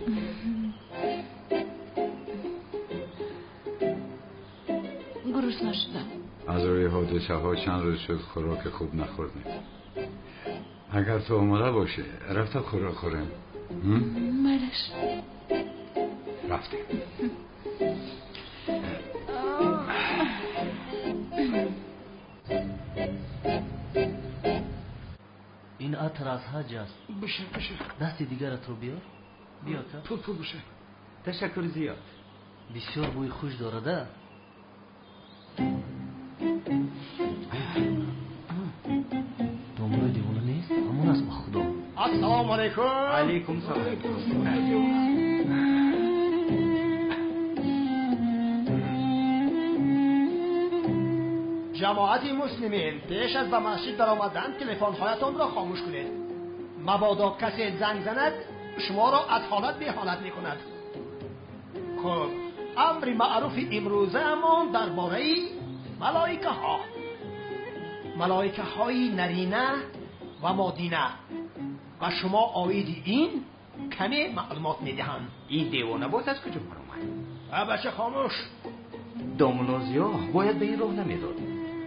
Гурусна шудам. Аз рӯи ҳодисаҳо чанд рӯз шуд хӯроки хуб нахӯрдем. Агар ту омода бошӣ, рафта хӯрок хӯрем. Майлаш. Рафтем. Атр аз ҳаҷ аст. Биша, биша. Дасти дигаратро биёр. Биё ака. Пул, пул биша. Ташаккур зиёд. Бисёр бӯи хуш дорад, а? Домлои девона нест? Ҳамон аст ба худо. Ассалому алайкум. Алайкум салом. Ҷамоати муслимин, пеш аз ба масҷид даромадан телефонҳоятонро хомӯш кунед. Мабодо касе занг занад, шуморо аз ҳолат беҳолат мекунад. Хуб, амри маъруфи имрӯзаамон дар бораи малоикаҳо. Малоикаҳои нарина ва модина. Ба шумо оиди ин каме маълумот медиҳам. Ин девона боз аз куҷо баромад? Бача хомӯш. Домлозиё бояд ба ин роҳ намедод.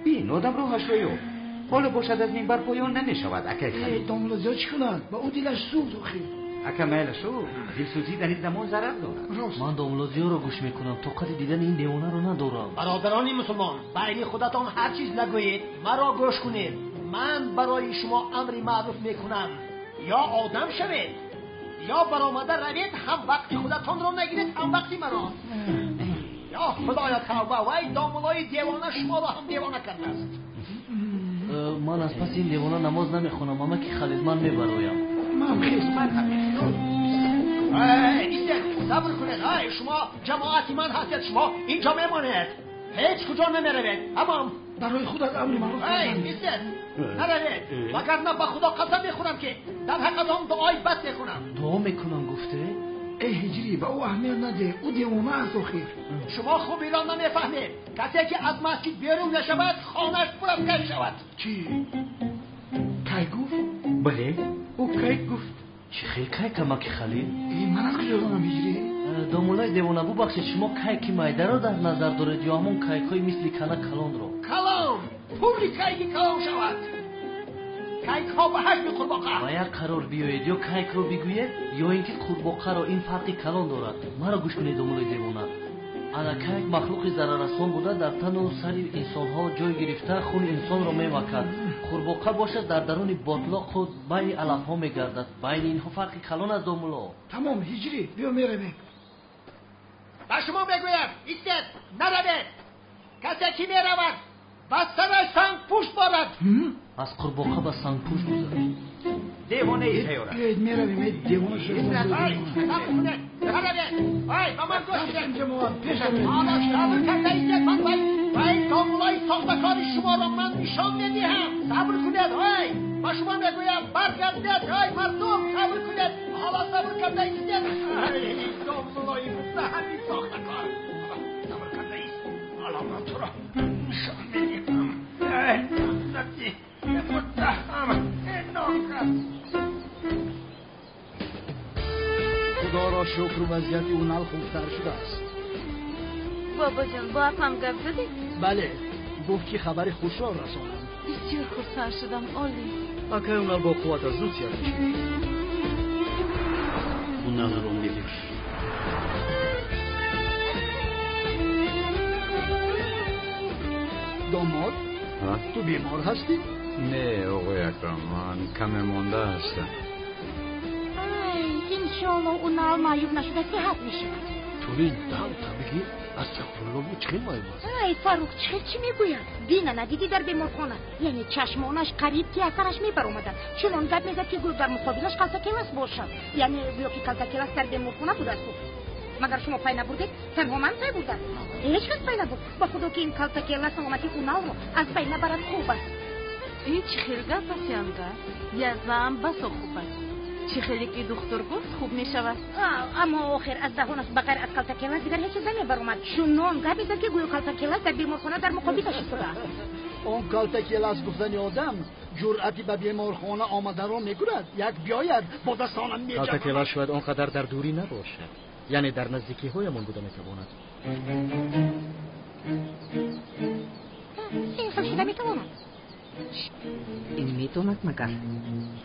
Бин, одам роҳашро ёфт. Ҳоло бошад аз минбар поён намешавад, акай Халил. Домлозиё чӣ кунад? Ба ӯ дилаш сӯхт охир. Ака майлашу, дилсӯзӣ дар ин замон зарар дорад. Ман домлозиёро гӯш мекунам, тоқати дидани ин девонаро надорам. Бародарони мусулмон, байни худатон ҳар чиз нагӯед, маро гӯш кунед. Ман барои шумо амри маъруф мекунам. Ё одам шавед, ё баромада равед, ҳам вақти худатонро нагиред, ҳам вақти маро. Ё худоё тавба, вай домлои девона шуморо ҳам девона кардааст. Ман аз паси ин девона намоз намехонам, амаки Халил, ман мебароям. Ман хез, ман ҳам. Истед, сабр кунед. Ай, шумо ҷамоати ман ҳастед, шумо инҷо мемонед. Ҳеҷ куҷо намеравед. Ҳамам. Барои худат амри маъруф. Ай, истед, наравед. Вагарна ба худо қасам мехӯрам ки дар ҳаққатон дуои бад мекунам. Дуо мекунам гуфте? Эй ҳиҷрӣ, ба ӯ аҳамият надеҳ, ӯ девона аст охир. Шумо хуб инро намефаҳмед. Касе ки аз масҷид берун нашавад, хонааш пур аз кай шавад. Чӣ? Кай гуфт? Бале, ӯ кай гуфт. Чӣ хел кай, камаки Халил? Ман аз куҷо донам ҳиҷрӣ? Домуллои девона, бубахшед, шумо кайки майдаро дар назар доред ё ҳамон кайкҳои мисли кана калонро? Калон! Пури кайки калон шавад. Кайкҳо ба ҳаҷми қурбоқа. Ба як қарор биёед, ё кайкро бигӯед, ё ин ки қурбоқаро. Ин фарқи калон дорад. Маро гӯш кунед, домуллои девона. Ана кайк махлуқи зарарасон буда, дар тану сари инсонҳо ҷой гирифта, хуни инсонро мемакад. Қурбоқа бошад, дар даруни ботлоқу байни алафҳо мегардад. Байни инҳо фарқи калон аст, домулло. Тамом, ҳиҷрӣ, биё меравем. Ба шумо мегӯям, истед, наравед. Касе ки меравад, ба сараш сангпӯш борад. Аз қурбоқа ба сангпӯш гузашт. Девонаи сайёра. Биёед меравем, эй девона шуд. Ай, сабр кунед, наравед. Ай, ба ман гӯш кунед. Ҷамоат, пеш равед. Ҳоло сабр карда истед, ман вай домуллои сохтакори шуморо ман нишон медиҳам. Сабр кунед, ай, ба шумо мегӯям, баргардед, ай мардум, сабр кунед. Ҳоло сабр карда истед. Ай, домуллои муттаҳами сохтакор. Сабр карда ист. Ҳоло ман туро нишон медиҳам. Ай, лаънати муттаҳам, нокас. Худоро шукр, вазъияти Унал хубтар шудааст. Бобоҷон, бо апам гап задед? Бале, гуфт ки хабари хушро расонам. Бисёр хурсанд шудам, олӣ. Акай Унал бо қувват аз зуд сиҳат мешавад. Уналро мекуш. Домод, ту бемор ҳастӣ? Не, оғои Акрам, ман каме монда ҳастам. Ай, иншоалло Унал маъюб нашуда сиҳат мешавад. Тулин дам табигӣ астағфирулло, бу чӣ хел маъюб аст? Ай, Фаррух, чӣ хел чӣ мегӯяд? Дина надидӣ дар беморхона? Яъне чашмонаш қариб ки аз сараш мебаромаданд. Чунон гап мезад ки гӯё дар муқобилаш Калтакелас бошад. Яъне гӯё ки Калтакелас дар беморхона будасту. Магар шумо пай набурдед? Танҳо ман пай бурдам. Ҳеҷ кас пай набурд. Ба худо ки ин Калтакелас саломати Уналро аз байн набарад хуб аст. Ин чӣ хел гап аст, янга? Язваам басо хуб аст. Чӣ хеле ки духтур гуфт, хуб мешавад. Аммо охир аз даҳонаш ба ғайр аз Калтакелас дигар ҳеҷ чиз намебаромад. Чунон гап мезад ки гӯё Калтакелас дар беморхона дар муқобилаш истодааст. Он Калтакелас гуфтани одам ҷуръати ба беморхона омаданро мекунад. Як биёяд бо дастонам мечапам. Калтакелас шояд он қадар дар дурӣ набошад, яъне дар наздикиҳоямон буда метавонад. Ин хел шуда метавонад. Ин медонад магар?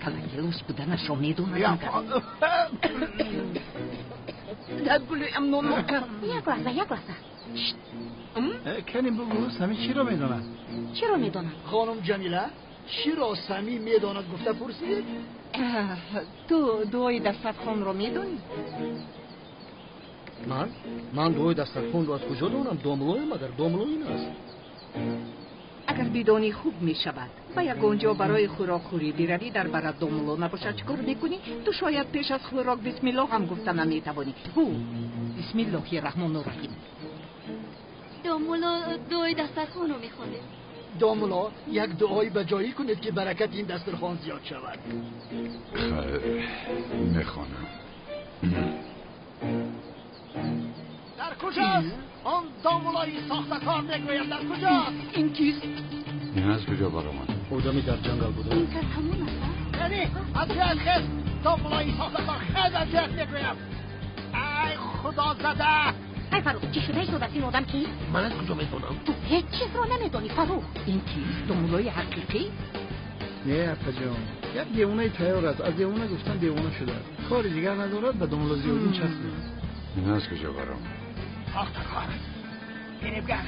Калтакелас буданашро медонад магар? Дар гулӯям нон мокар. Як лаҳза, як лаҳза. Каним бугӯ, ҳамин чиро медонад? Чиро медонад? Хонум Ҷамила, Чиро Самим медонад гуфта пурсидед? Ту дуои дастархонро медонӣ? Ман? Ман дуои дастархонро аз куҷо донам? Домлоям агар домло ин аст. Агар бидонӣ хуб мешавад. Ба ягон ҷо барои хӯрокхӯрӣ биравӣ, дар барат домло набошад, чӣ кор мекунӣ? Ту шояд пеш аз хӯрок бисмиллоҳ ҳам гуфта наметавонӣ. Гӯ бисмиллоҳи раҳмону раҳим. Домло дуои дастархонро мехонед. Домло як дуои ба ҷоӣ кунед ки баракати ин дастархон зиёд шавад. Хайр, мехонам. Дар куҷост он домлои сохтакор? Мегӯям дар куҷост? Ин кист? Ин аз куҷо баромад? Одами дар ҷангал буда. Ин кас ҳамон аст? Яъне аз ҷоят хез, домлои сохтакор, хез аз ҷоят мегӯям. Ай худо зада! Ай Фарух, чӣ шуда истодааст ин одам кист? Ман аз куҷо медонам? Ту ҳеҷ чизро намедонӣ, Фарух. Ин кист? Домлои ҳақиқӣ? Не, апаҷон, як девонаи тайёр аст. Аз девона гуфтан девона шудааст. Кори дигар надорад, ба домло Зиёддин часпид. Ин аз куҷо баромад? Сохтакор, фиребгар,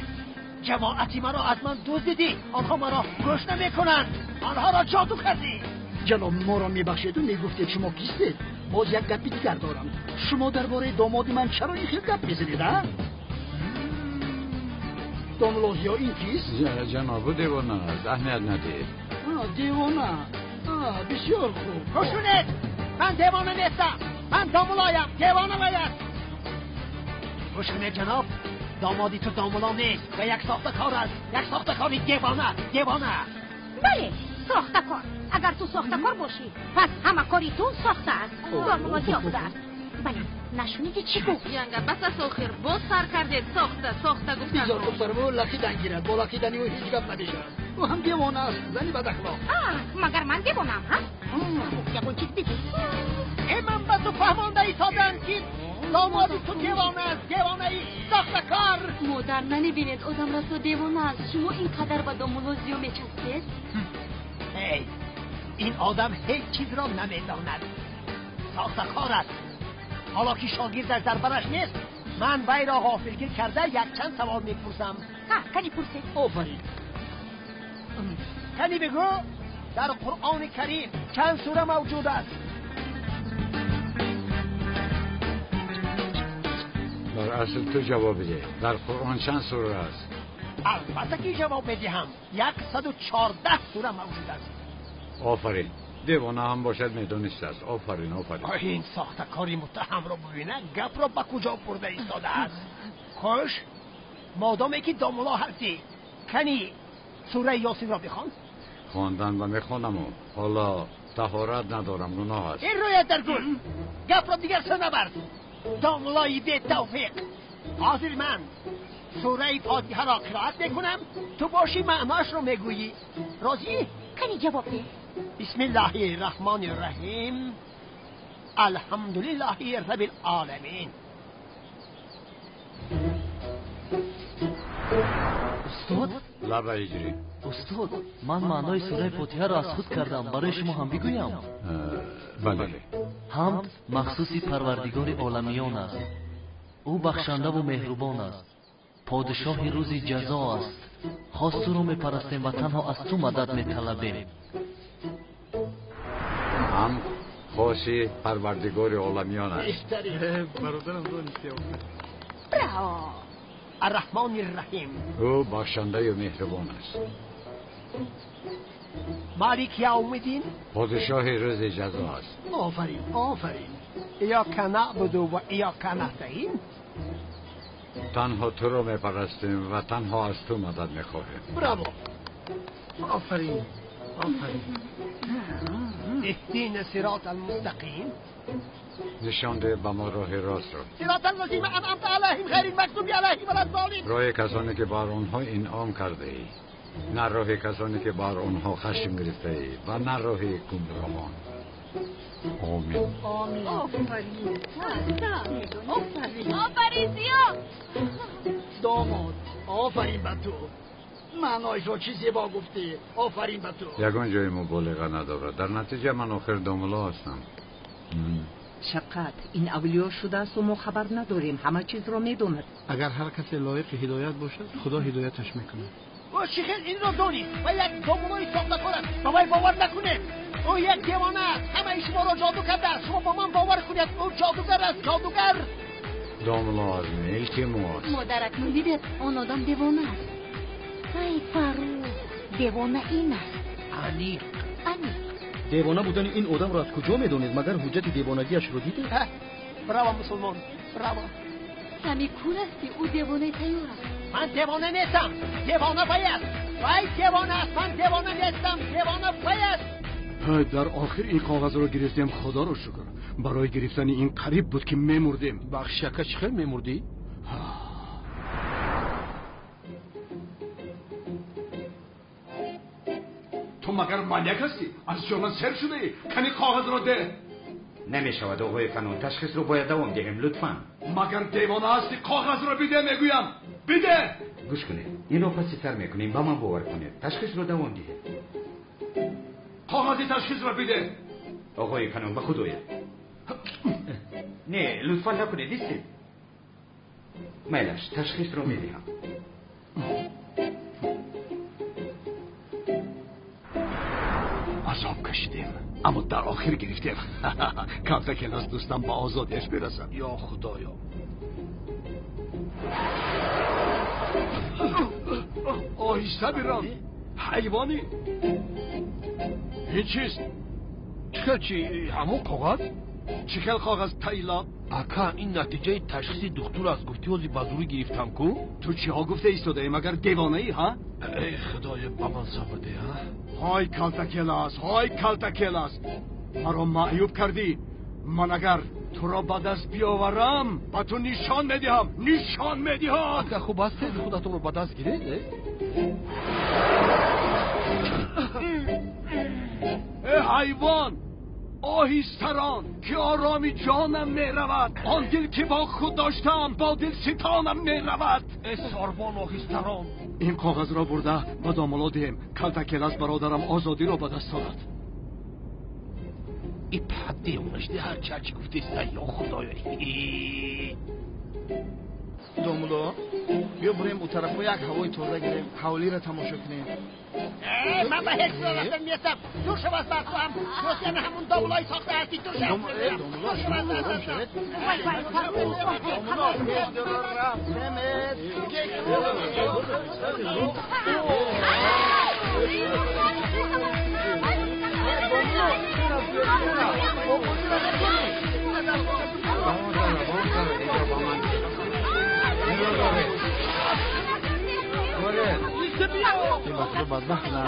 ҷамоати маро аз ман дуздидӣ. Онҳо маро гӯш намекунанд. Онҳоро ҷоду кардӣ. Ҷаноб, моро мебахшеду мегуфтед шумо кистед? Боз як гапи дигар дорам. Шумо дар бораи домоди ман чаро ин хел гап мезанед, а? Домло Зиё ин кист? Ҷанобу девона аст, аҳамият надиҳед. Девона? Бисёр хуб. Гӯш кунед, ман девона нестам. Ман домлоям, девона бояд. Гӯш кунед ҷаноб, домоди ту домло нест ва як сохтакор аст. Як сохтакори девона, девона. Бале, сохтакор. Агар ту сохтакор бошӣ, пас ҳама кори ту сохта аст. Домло Зиё будааст. Бале, нашунидӣ чӣ гуфт? Янга, бас аст охир, боз сар кардед сохта, сохта гуфтан. Бизор духтарам, ӯ лақидан гирад. Бо лақидани ӯ ҳеҷ гап намешавад. Ӯ ҳам девона аст, зани бадахлоқ. Магар ман девонаам, ҳа? Ягон чиз бигӯ. Э, ман ба ту фаҳмонда истодам ки домоди ту девона аст, девонаи сохтакор. Модар, намебинед одам расо девона аст. Шумо ин қадар ба домло Зиё мечаспед? Эй, ин одам ҳеҷ чизро намедонад. Сохтакор аст. Ҳоло ки шогирдаш дар бараш нест, ман вайро ғофилгир карда якчанд савол мепурсам. Кани пурсед. Офарин. Кани бигӯ, дар Қуръони Карим чанд сура мавҷуд аст? Дар асл ту ҷавоб бидеҳ. Дар Қуръон чанд сура аст? Албатта ки ҷавоб медиҳам. 114 сура мавҷуд аст. Офарин. Девона ҳам бошад медонистааст. Офарин, офарин. Ин сохтакори муттаҳамро бубина, гапро ба куҷо бурда истодааст. Хуш, модоме ки домло ҳастӣ, кани сураи Ёсинро бихон. Хондан ба мехонаму ҳоло таҳорат надорам, гуноҳ аст. Ин рӯят дар гул, гапро дигар сӯ набар. Домлои бетавфиқ. Ҳозир ман сураи Фотиҳаро қироат мекунам, ту бошӣ маъноашро мегӯӣ. Розӣ? Кани ҷавоб деҳ. Бисмиллаҳи раҳмони раҳим. Алҳамдулиллаҳи раббил оламин. Устод? Лаба иҷрӣ. Устод, ман маънои сураи Фотиҳаро аз худ кардам, барои шумо ҳам бигӯям? Бале. Ҳамд махсуси Парвардигори оламиён аст. Ӯ бахшандаву меҳрубон аст. Подишоҳи рӯзи ҷазо аст. Хос туро мепарастем ва танҳо аз ту мадад металабем. Ҳам хоси Парвардигори оламиён аст. Бародарам донисти. Браво! Арраҳмони раҳим. Ӯ бахшандаю меҳрубон аст. Малик явмиддин. Подишоҳи рӯзи ҷазо аст. Офарин, офарин. Иёка наъбуду ва иёка настаин. Танҳо туро мепарастем ва танҳо аз ту мадад мехоҳем. Браво! Офарин, офарин. Иҳдина сирота алмустақим. Нишон деҳ ба мо роҳи ростро. Сирота аллазина анъамта алайҳим ғайрил мағзуби алайҳим валаззоллин. Роҳи касоне ки бар онҳо инъом кардаӣ, на роҳи касоне ки бар онҳо хашм гирифтаӣ ва на роҳи гумроҳон. Омин. Омин. Офарин. Офарин. Офарин Зиё. Домод, офарин ба ту. Маъноишро чӣ зебо гуфтӣ. Офарин ба ту. Ягон ҷои муболиға надорад. Дар натиҷа ман охир домло ҳастам. Шафқат, ин авлиё шудааст мо хабар надорем, ҳама чизро медонад. Агар ҳар касе лоиқи ҳидоят бошад, Худо ҳидояташ мекунад. Ӯ чӣ хел инро донист? Ва як домулои сохтакор аст. Ба вай бовар накунед. Ӯ як девона аст. Ҳамаи шуморо ҷоду кардааст. Шумо бо ман бовар кунед. Ӯ ҷодугар аст, ҷодугар. Домуло Азми, илтимос. Модар, акнун дидед, он одам девона аст. Ай Фаррух, девона ин аст. Аниқ. Аниқ. Девона будани ин одамро аз куҷо медонед? Магар ҳуҷҷати девонагиашро дидед? Браво, мусулмон, браво. Сами кур ҳастӣ, ӯ девонаи тайёр аст. Ман девона нестам. Девона вай аст. Вай девона аст. Ман девона нестам. Девона вай аст. Дар охир ин коғазро гирифтем, худоро шукр. Барои гирифтани ин қариб буд ки мемурдем. Бахши ака, чӣ хел мемурдӣ? Ту магар маньяк ҳастӣ? Аз ҷонат сер шудаӣ? Кани коғазро деҳ. Намешавад, оғои канон, ташхисро бояд давом диҳем, лутфан. Магар девона ҳастӣ? Коғазро биде, мегӯям. Биде. Гӯш кунед, инро паси сар мекунем, ба ман бовар кунед. Ташхисро давом диҳед. Коғази ташхисро биде. Оғои канон, ба худоя. Не, лутфан накунед, истед. Майлаш, ташхисро медиҳам. Азоб кашидем, аммо дар охир гирифтем. Калтакелас дӯстам ба озодиаш бирасад. Ё худоё. Оҳиста бирон, ҳайвонӣ. Ин чист? Чӣ хел чи? Ҳамон коғаз? Чӣ хел коғаз, Тайло? Ака, ин натиҷаи ташхиси духтур аст. Гуфтӣ ҳозир ба зурӣ гирифтам ку? Ту чиҳо гуфта истодаӣ? Магар девонаӣ, ҳа? Эй худоё, ба ман сабр деҳ, ҳа? Ҳой Калтакелас, ҳой Калтакелас, маро маъюб кардӣ. Ман агар туро ба даст биёварам, ба ту нишон медиҳам, нишон медиҳам. Ака, хуб ҳастед, худатонро ба даст гиред, э? Э ҳайвон, оҳистарон, ки ороми ҷонам меравад. Он дил ки бо худ доштам, бо дил ситонам меравад. Э сорбон, оҳистарон. Ин коғазро бурда ба домуло диҳем. Калтакелас бародарам озодиро ба даст орад. И пад девонашди, ҳарчи ҳарчи гуфтеста, ё худоё. Домуло, биё бурем у тарафо, як ҳавои тоза гирем, ҳавлиро тамошо кунем. Ман ба ҳеҷ ҷо рафтан нестам. Дур шав аз барқоам. Рости ана ҳамон домулои сохта ҳастӣ. Дур шав. Домуло, шумо ором шавед.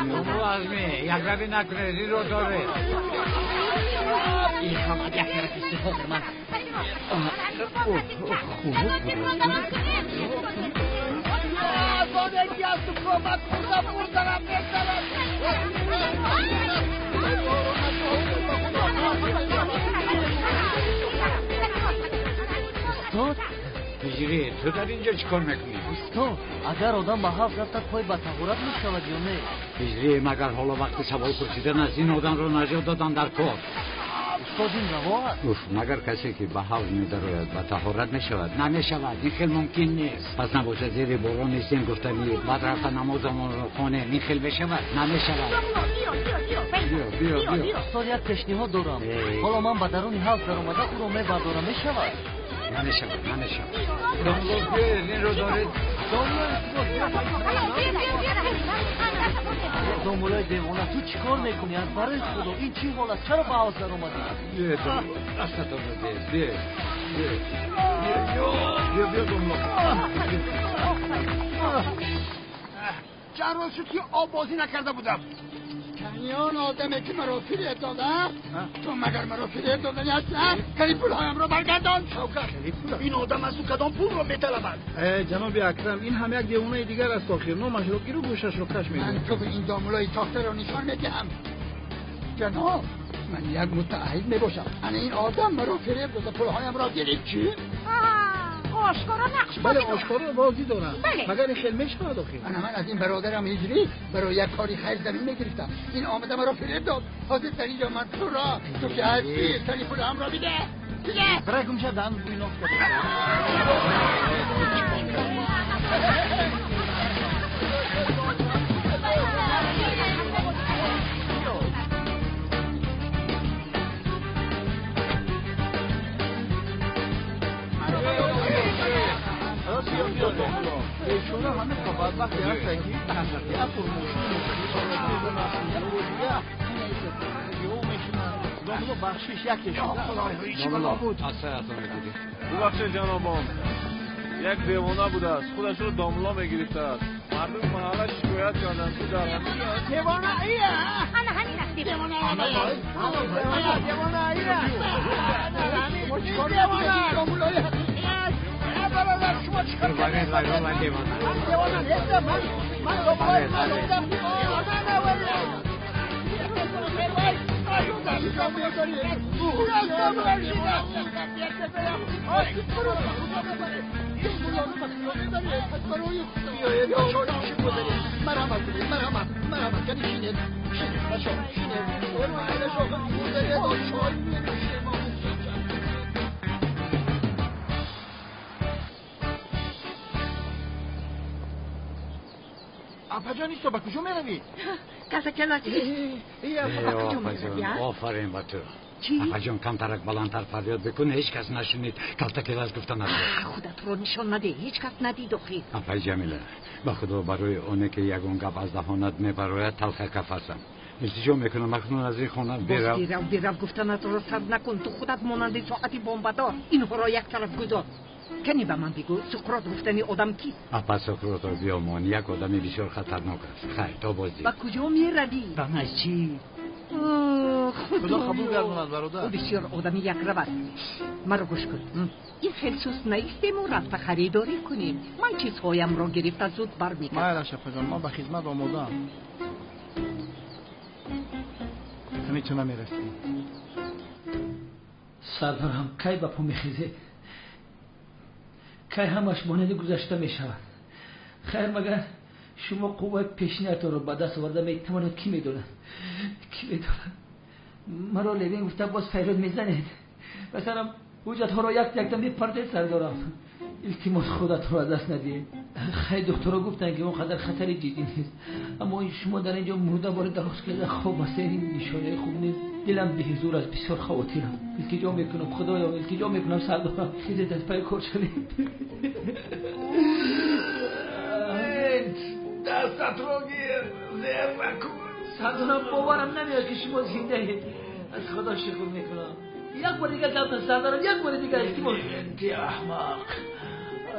Домуло Азми, якравӣ накунед, инро доред. Ин ҳама як тарафи ҳозир ман. Аз оне ки аз ту кӯмак хӯрда бурданам мезанад. Устод, Ҳиҷрӣ, ту дар инҷо чӣ кор мекунӣ? Устод, агар одам ба ҳавз рафтад, пой ба таҳорат мешавад ё не? Ҳиҷрӣ, магар ҳоло вақти савол пурсидан аст? Ин одамро наҷот додан дар кор. Устод, ин раво аст. Уф, магар касе ки ба ҳавз медарояд ба таҳорат мешавад? Намешавад, ин хел мумкин нест. Пас набошад зери борон нестем гуфтанӣ, баъд рафта намозамонро хонем, ин хел мешавад? Намешавад. Биё, биё, биё. Устод, як пешниҳод дорам. Ҳоло ман ба даруни ҳавз даромада ӯро мебардорам, мешавад? Намешавад, намешавад. Домуло, биёед, инро доред. Домулои девона, ту чӣ кор мекунӣ? Аз барои худо, ин чӣ ҳол аст? Чаро ба ҳавз даромадӣ? Биёед, домуло, дастатонро диҳед, биёед, биёед. Биё, биё, домуло. Чанд рӯз шуд ки оббозӣ накарда будам. Канён одаме ки маро фиреб додааст, ту магар маро фиреб додани ҳастӣ? Кани пулҳоямро баргардон. Шавкат, ин одам аз ту кадом пулро металабад? Ҷаноби Акрам, ин ҳам як девонаи дигар аст. Охир номашро гиру гӯшашро каш мекунад. Ман ту ин домулои тохтаро нишон медиҳам. Ҷаноб, ман як мутаҳид мебошам. Ана ин одам маро фиреб дода, пулҳоямро гирифт. Чӣ? Ошкоро нақш бале, ошкоро бозӣ дорам. Бале. Магар ин хел мешавад охир? Ана ман аз ин бародарам Ҳиҷрӣ барои як кори хайр замин мегирифтам. Ин омада маро фиреб дод. Ҳозир дар инҷо ман туро, ту ки ҳастӣ, сари пулҳоямро биде. Биде. Бирай гумша дан буйноқ. Бечора ҳамин бадбахте ҳаста ки як бор мошин мешинад. Домло бахшиш яке шуда. Аз саратон мегирӣ. Бубахшед ҷанобон, як девона будааст, худашро домло мегирифтааст. Мардуми маҳалла шикоят карданд, ки дар ҳамин ҷо девона ия. Ана ҳамин аст девона. Девона ия. Девона домлои ҳақиқӣ аст. Бародар, шумо чӣ кор кардед? Ман девона нестам. Ман домлои маълумдам. Девона наварем. Апаҷон, исто, ба куҷо меравӣ? Калтакелас. Офарин ба ту. Апаҷон, камтарак баландтар фарёд бикун, ҳеҷ кас нашунид. Калтакелас гуфта нашуд. Худатро нишон надеҳ, ҳеҷ кас надид охир. Апаи Ҷамила, ба худо барои оне ки ягон гап аз даҳонат мебарояд, талха кафасам. Илтиҷо мекунам, акнун аз ин хона бирав. Бирав, бирав гуфтанатро сар накун. Ту худат монанди соати бомбадор. Инҳоро як тараф гузор. Кани ба ман бигӯ, Суқрот гуфтани одам кист? Апа, Суқротро биёмон, як одами бисёр хатарнок аст. Хайр, то боздид. Ба куҷо меравӣ? Ба масҷид. Худо қабул гардонад, бародар. Ӯ бисёр одами якрав аст. Маро гӯш кун. Ин хел суст наистему рафта харидорӣ кунем. Ман чизҳоямро гирифта зуд бармегардам. Майлаш, апаҷон, ман ба хизмат омодаам. Ҳамин ту намерасӣ. Сардарам, кай ба по мехезед? Кай ҳамаш монанди гузашта мешавад? Хайр, магар шумо қувваи пешниятонро ба даст оварда метавонед? Кӣ медонад, кӣ медонад? Маро Левин гуфта боз фарёд мезанед. Масалан, ҳуҷҷатҳоро як якта мепартед. Сардорам, илтимос, худатро аз даст надиҳед. Хайр, духтуро гуфтанд, ки он қадар хатари ҷиддӣ нест, аммо шумо дар ин ҷо мурда бори дароз карда хоб ҳастед. Ин нишонаи хуб нест. Дилам беҳузур аст, бисёр хавотирам. Илтиҷо мекунам, худоё, илтиҷо мекунам, сардорам, хезед, аз пайи кор шавед. Дастатро гир, зер накун. Сардорам, боварам намеояд, ки шумо зиндаед. Аз худо шукр мекунам. Як бори дигар гап зан, сардорам, як бори дигар, илтимос. Ти аҳмақ,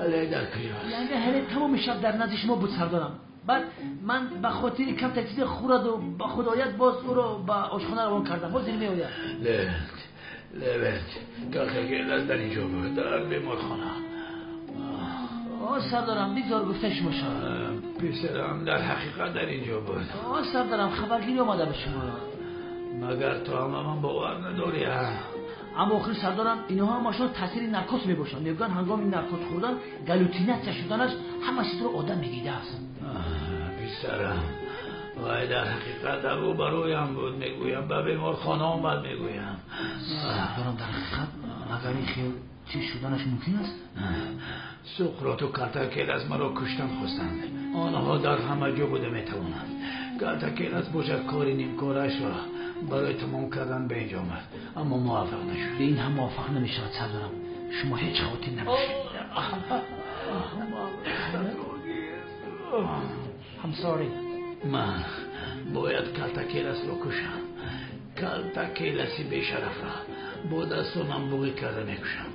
але дар куҷост? Яъне ҳале тамоми шаб дар назди шумо буд, сардорам. Баъд ман ба хотири камтар чизе хӯраду ба худоят боз ӯро ба ошхона равон кардам. Ҳозир меояд. Левент, Левент, Калтакелас дар инҷо буд, дар беморхона. О, сардорам, бигзор гуфта шумо шавад. Писарам дар ҳақиқат дар инҷо буд. О, сардарам, хабаргирӣ омада ба шумо. Магар ту ҳам ба ман бовар надорӣ? Аммо охир, сардорам, инҳо ҳамашон таъсири наркоз мебошанд. Мегӯянд, ҳангоми наркоз хӯрдан галлютсинатсия шуданаш ҳама чизро одам медидааст. Писарам, вай дар ҳақиқат дар рӯбарӯям буд, мегӯям, ба беморхона омад, мегӯям. Сардорам, дар ҳақиқат магар ин хел чиз шуданаш мумкин аст? Суқроту Калтакелас маро куштан хостанд. Онҳо дар ҳама ҷо буда метавонанд. Калтакелас бошад, кори нимкорашро барои тамом кардан ба инҷо омад, аммо муваффақ нашуд. Ба ин ҳам муваффақ намешавад, сардорам. Шумо ҳеҷ хавотир набошед. I'm sorry. Ман бояд Калтакеласро кушам. Калтакеласи бешарафро бо дастонам буғӣ карда мекушам.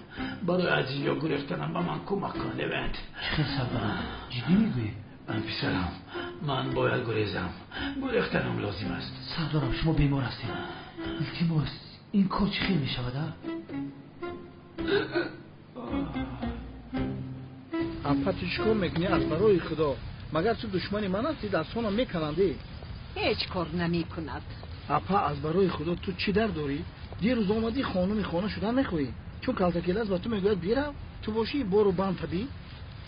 Барои аз инҷо гурехтанам ба ман кӯмак кун, Левент. Чӣ хел, сардорам? Ҷиддӣ мегӯӣ? Писарам, ман бояд гурезам. Гурехтанам лозим аст. Сардорам, шумо бемор ҳастед. Илтимос, ин кор чӣ хел мешавад, а? Апа, ту чӣ кор мекунӣ? Аз барои худо, магар ту душмани ман ҳастӣ? Дастонам меканандӣ. Ҳеҷ кор намекунад. Апа, аз барои худо, ту чӣ дард дорӣ? Дирӯз омадӣ, хонуми хона шудан мехоҳӣ. Чун Калтакелас ба ту мегӯяд бирав, ту бошӣ бору банд табӣ.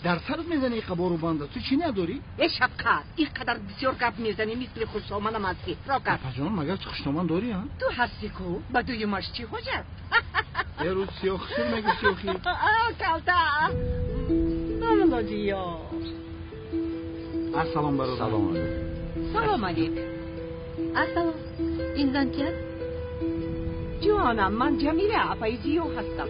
Дар сарат мезанӣ иқа бору банда. Ту чӣ надорӣ? Э, шафқат, ин қадар бисёр гап мезанӣ, мисли хушдоманам ҳастӣ. Ро гап. Апаҷон, магар ту хушдоман дорӣ, а? Ту ҳастӣ ку, ба дуюмаш чӣ ҳоҷат? Э, рӯз сиёх сир мегӯ, сиёхӣ. Калта. Домлозиё. Ассалом, бародар. Салом алейкум. Салом алейк. Ассалом. Ин зан ки аст? Ҷонам, ман Ҷамила, апаи Зиё ҳастам.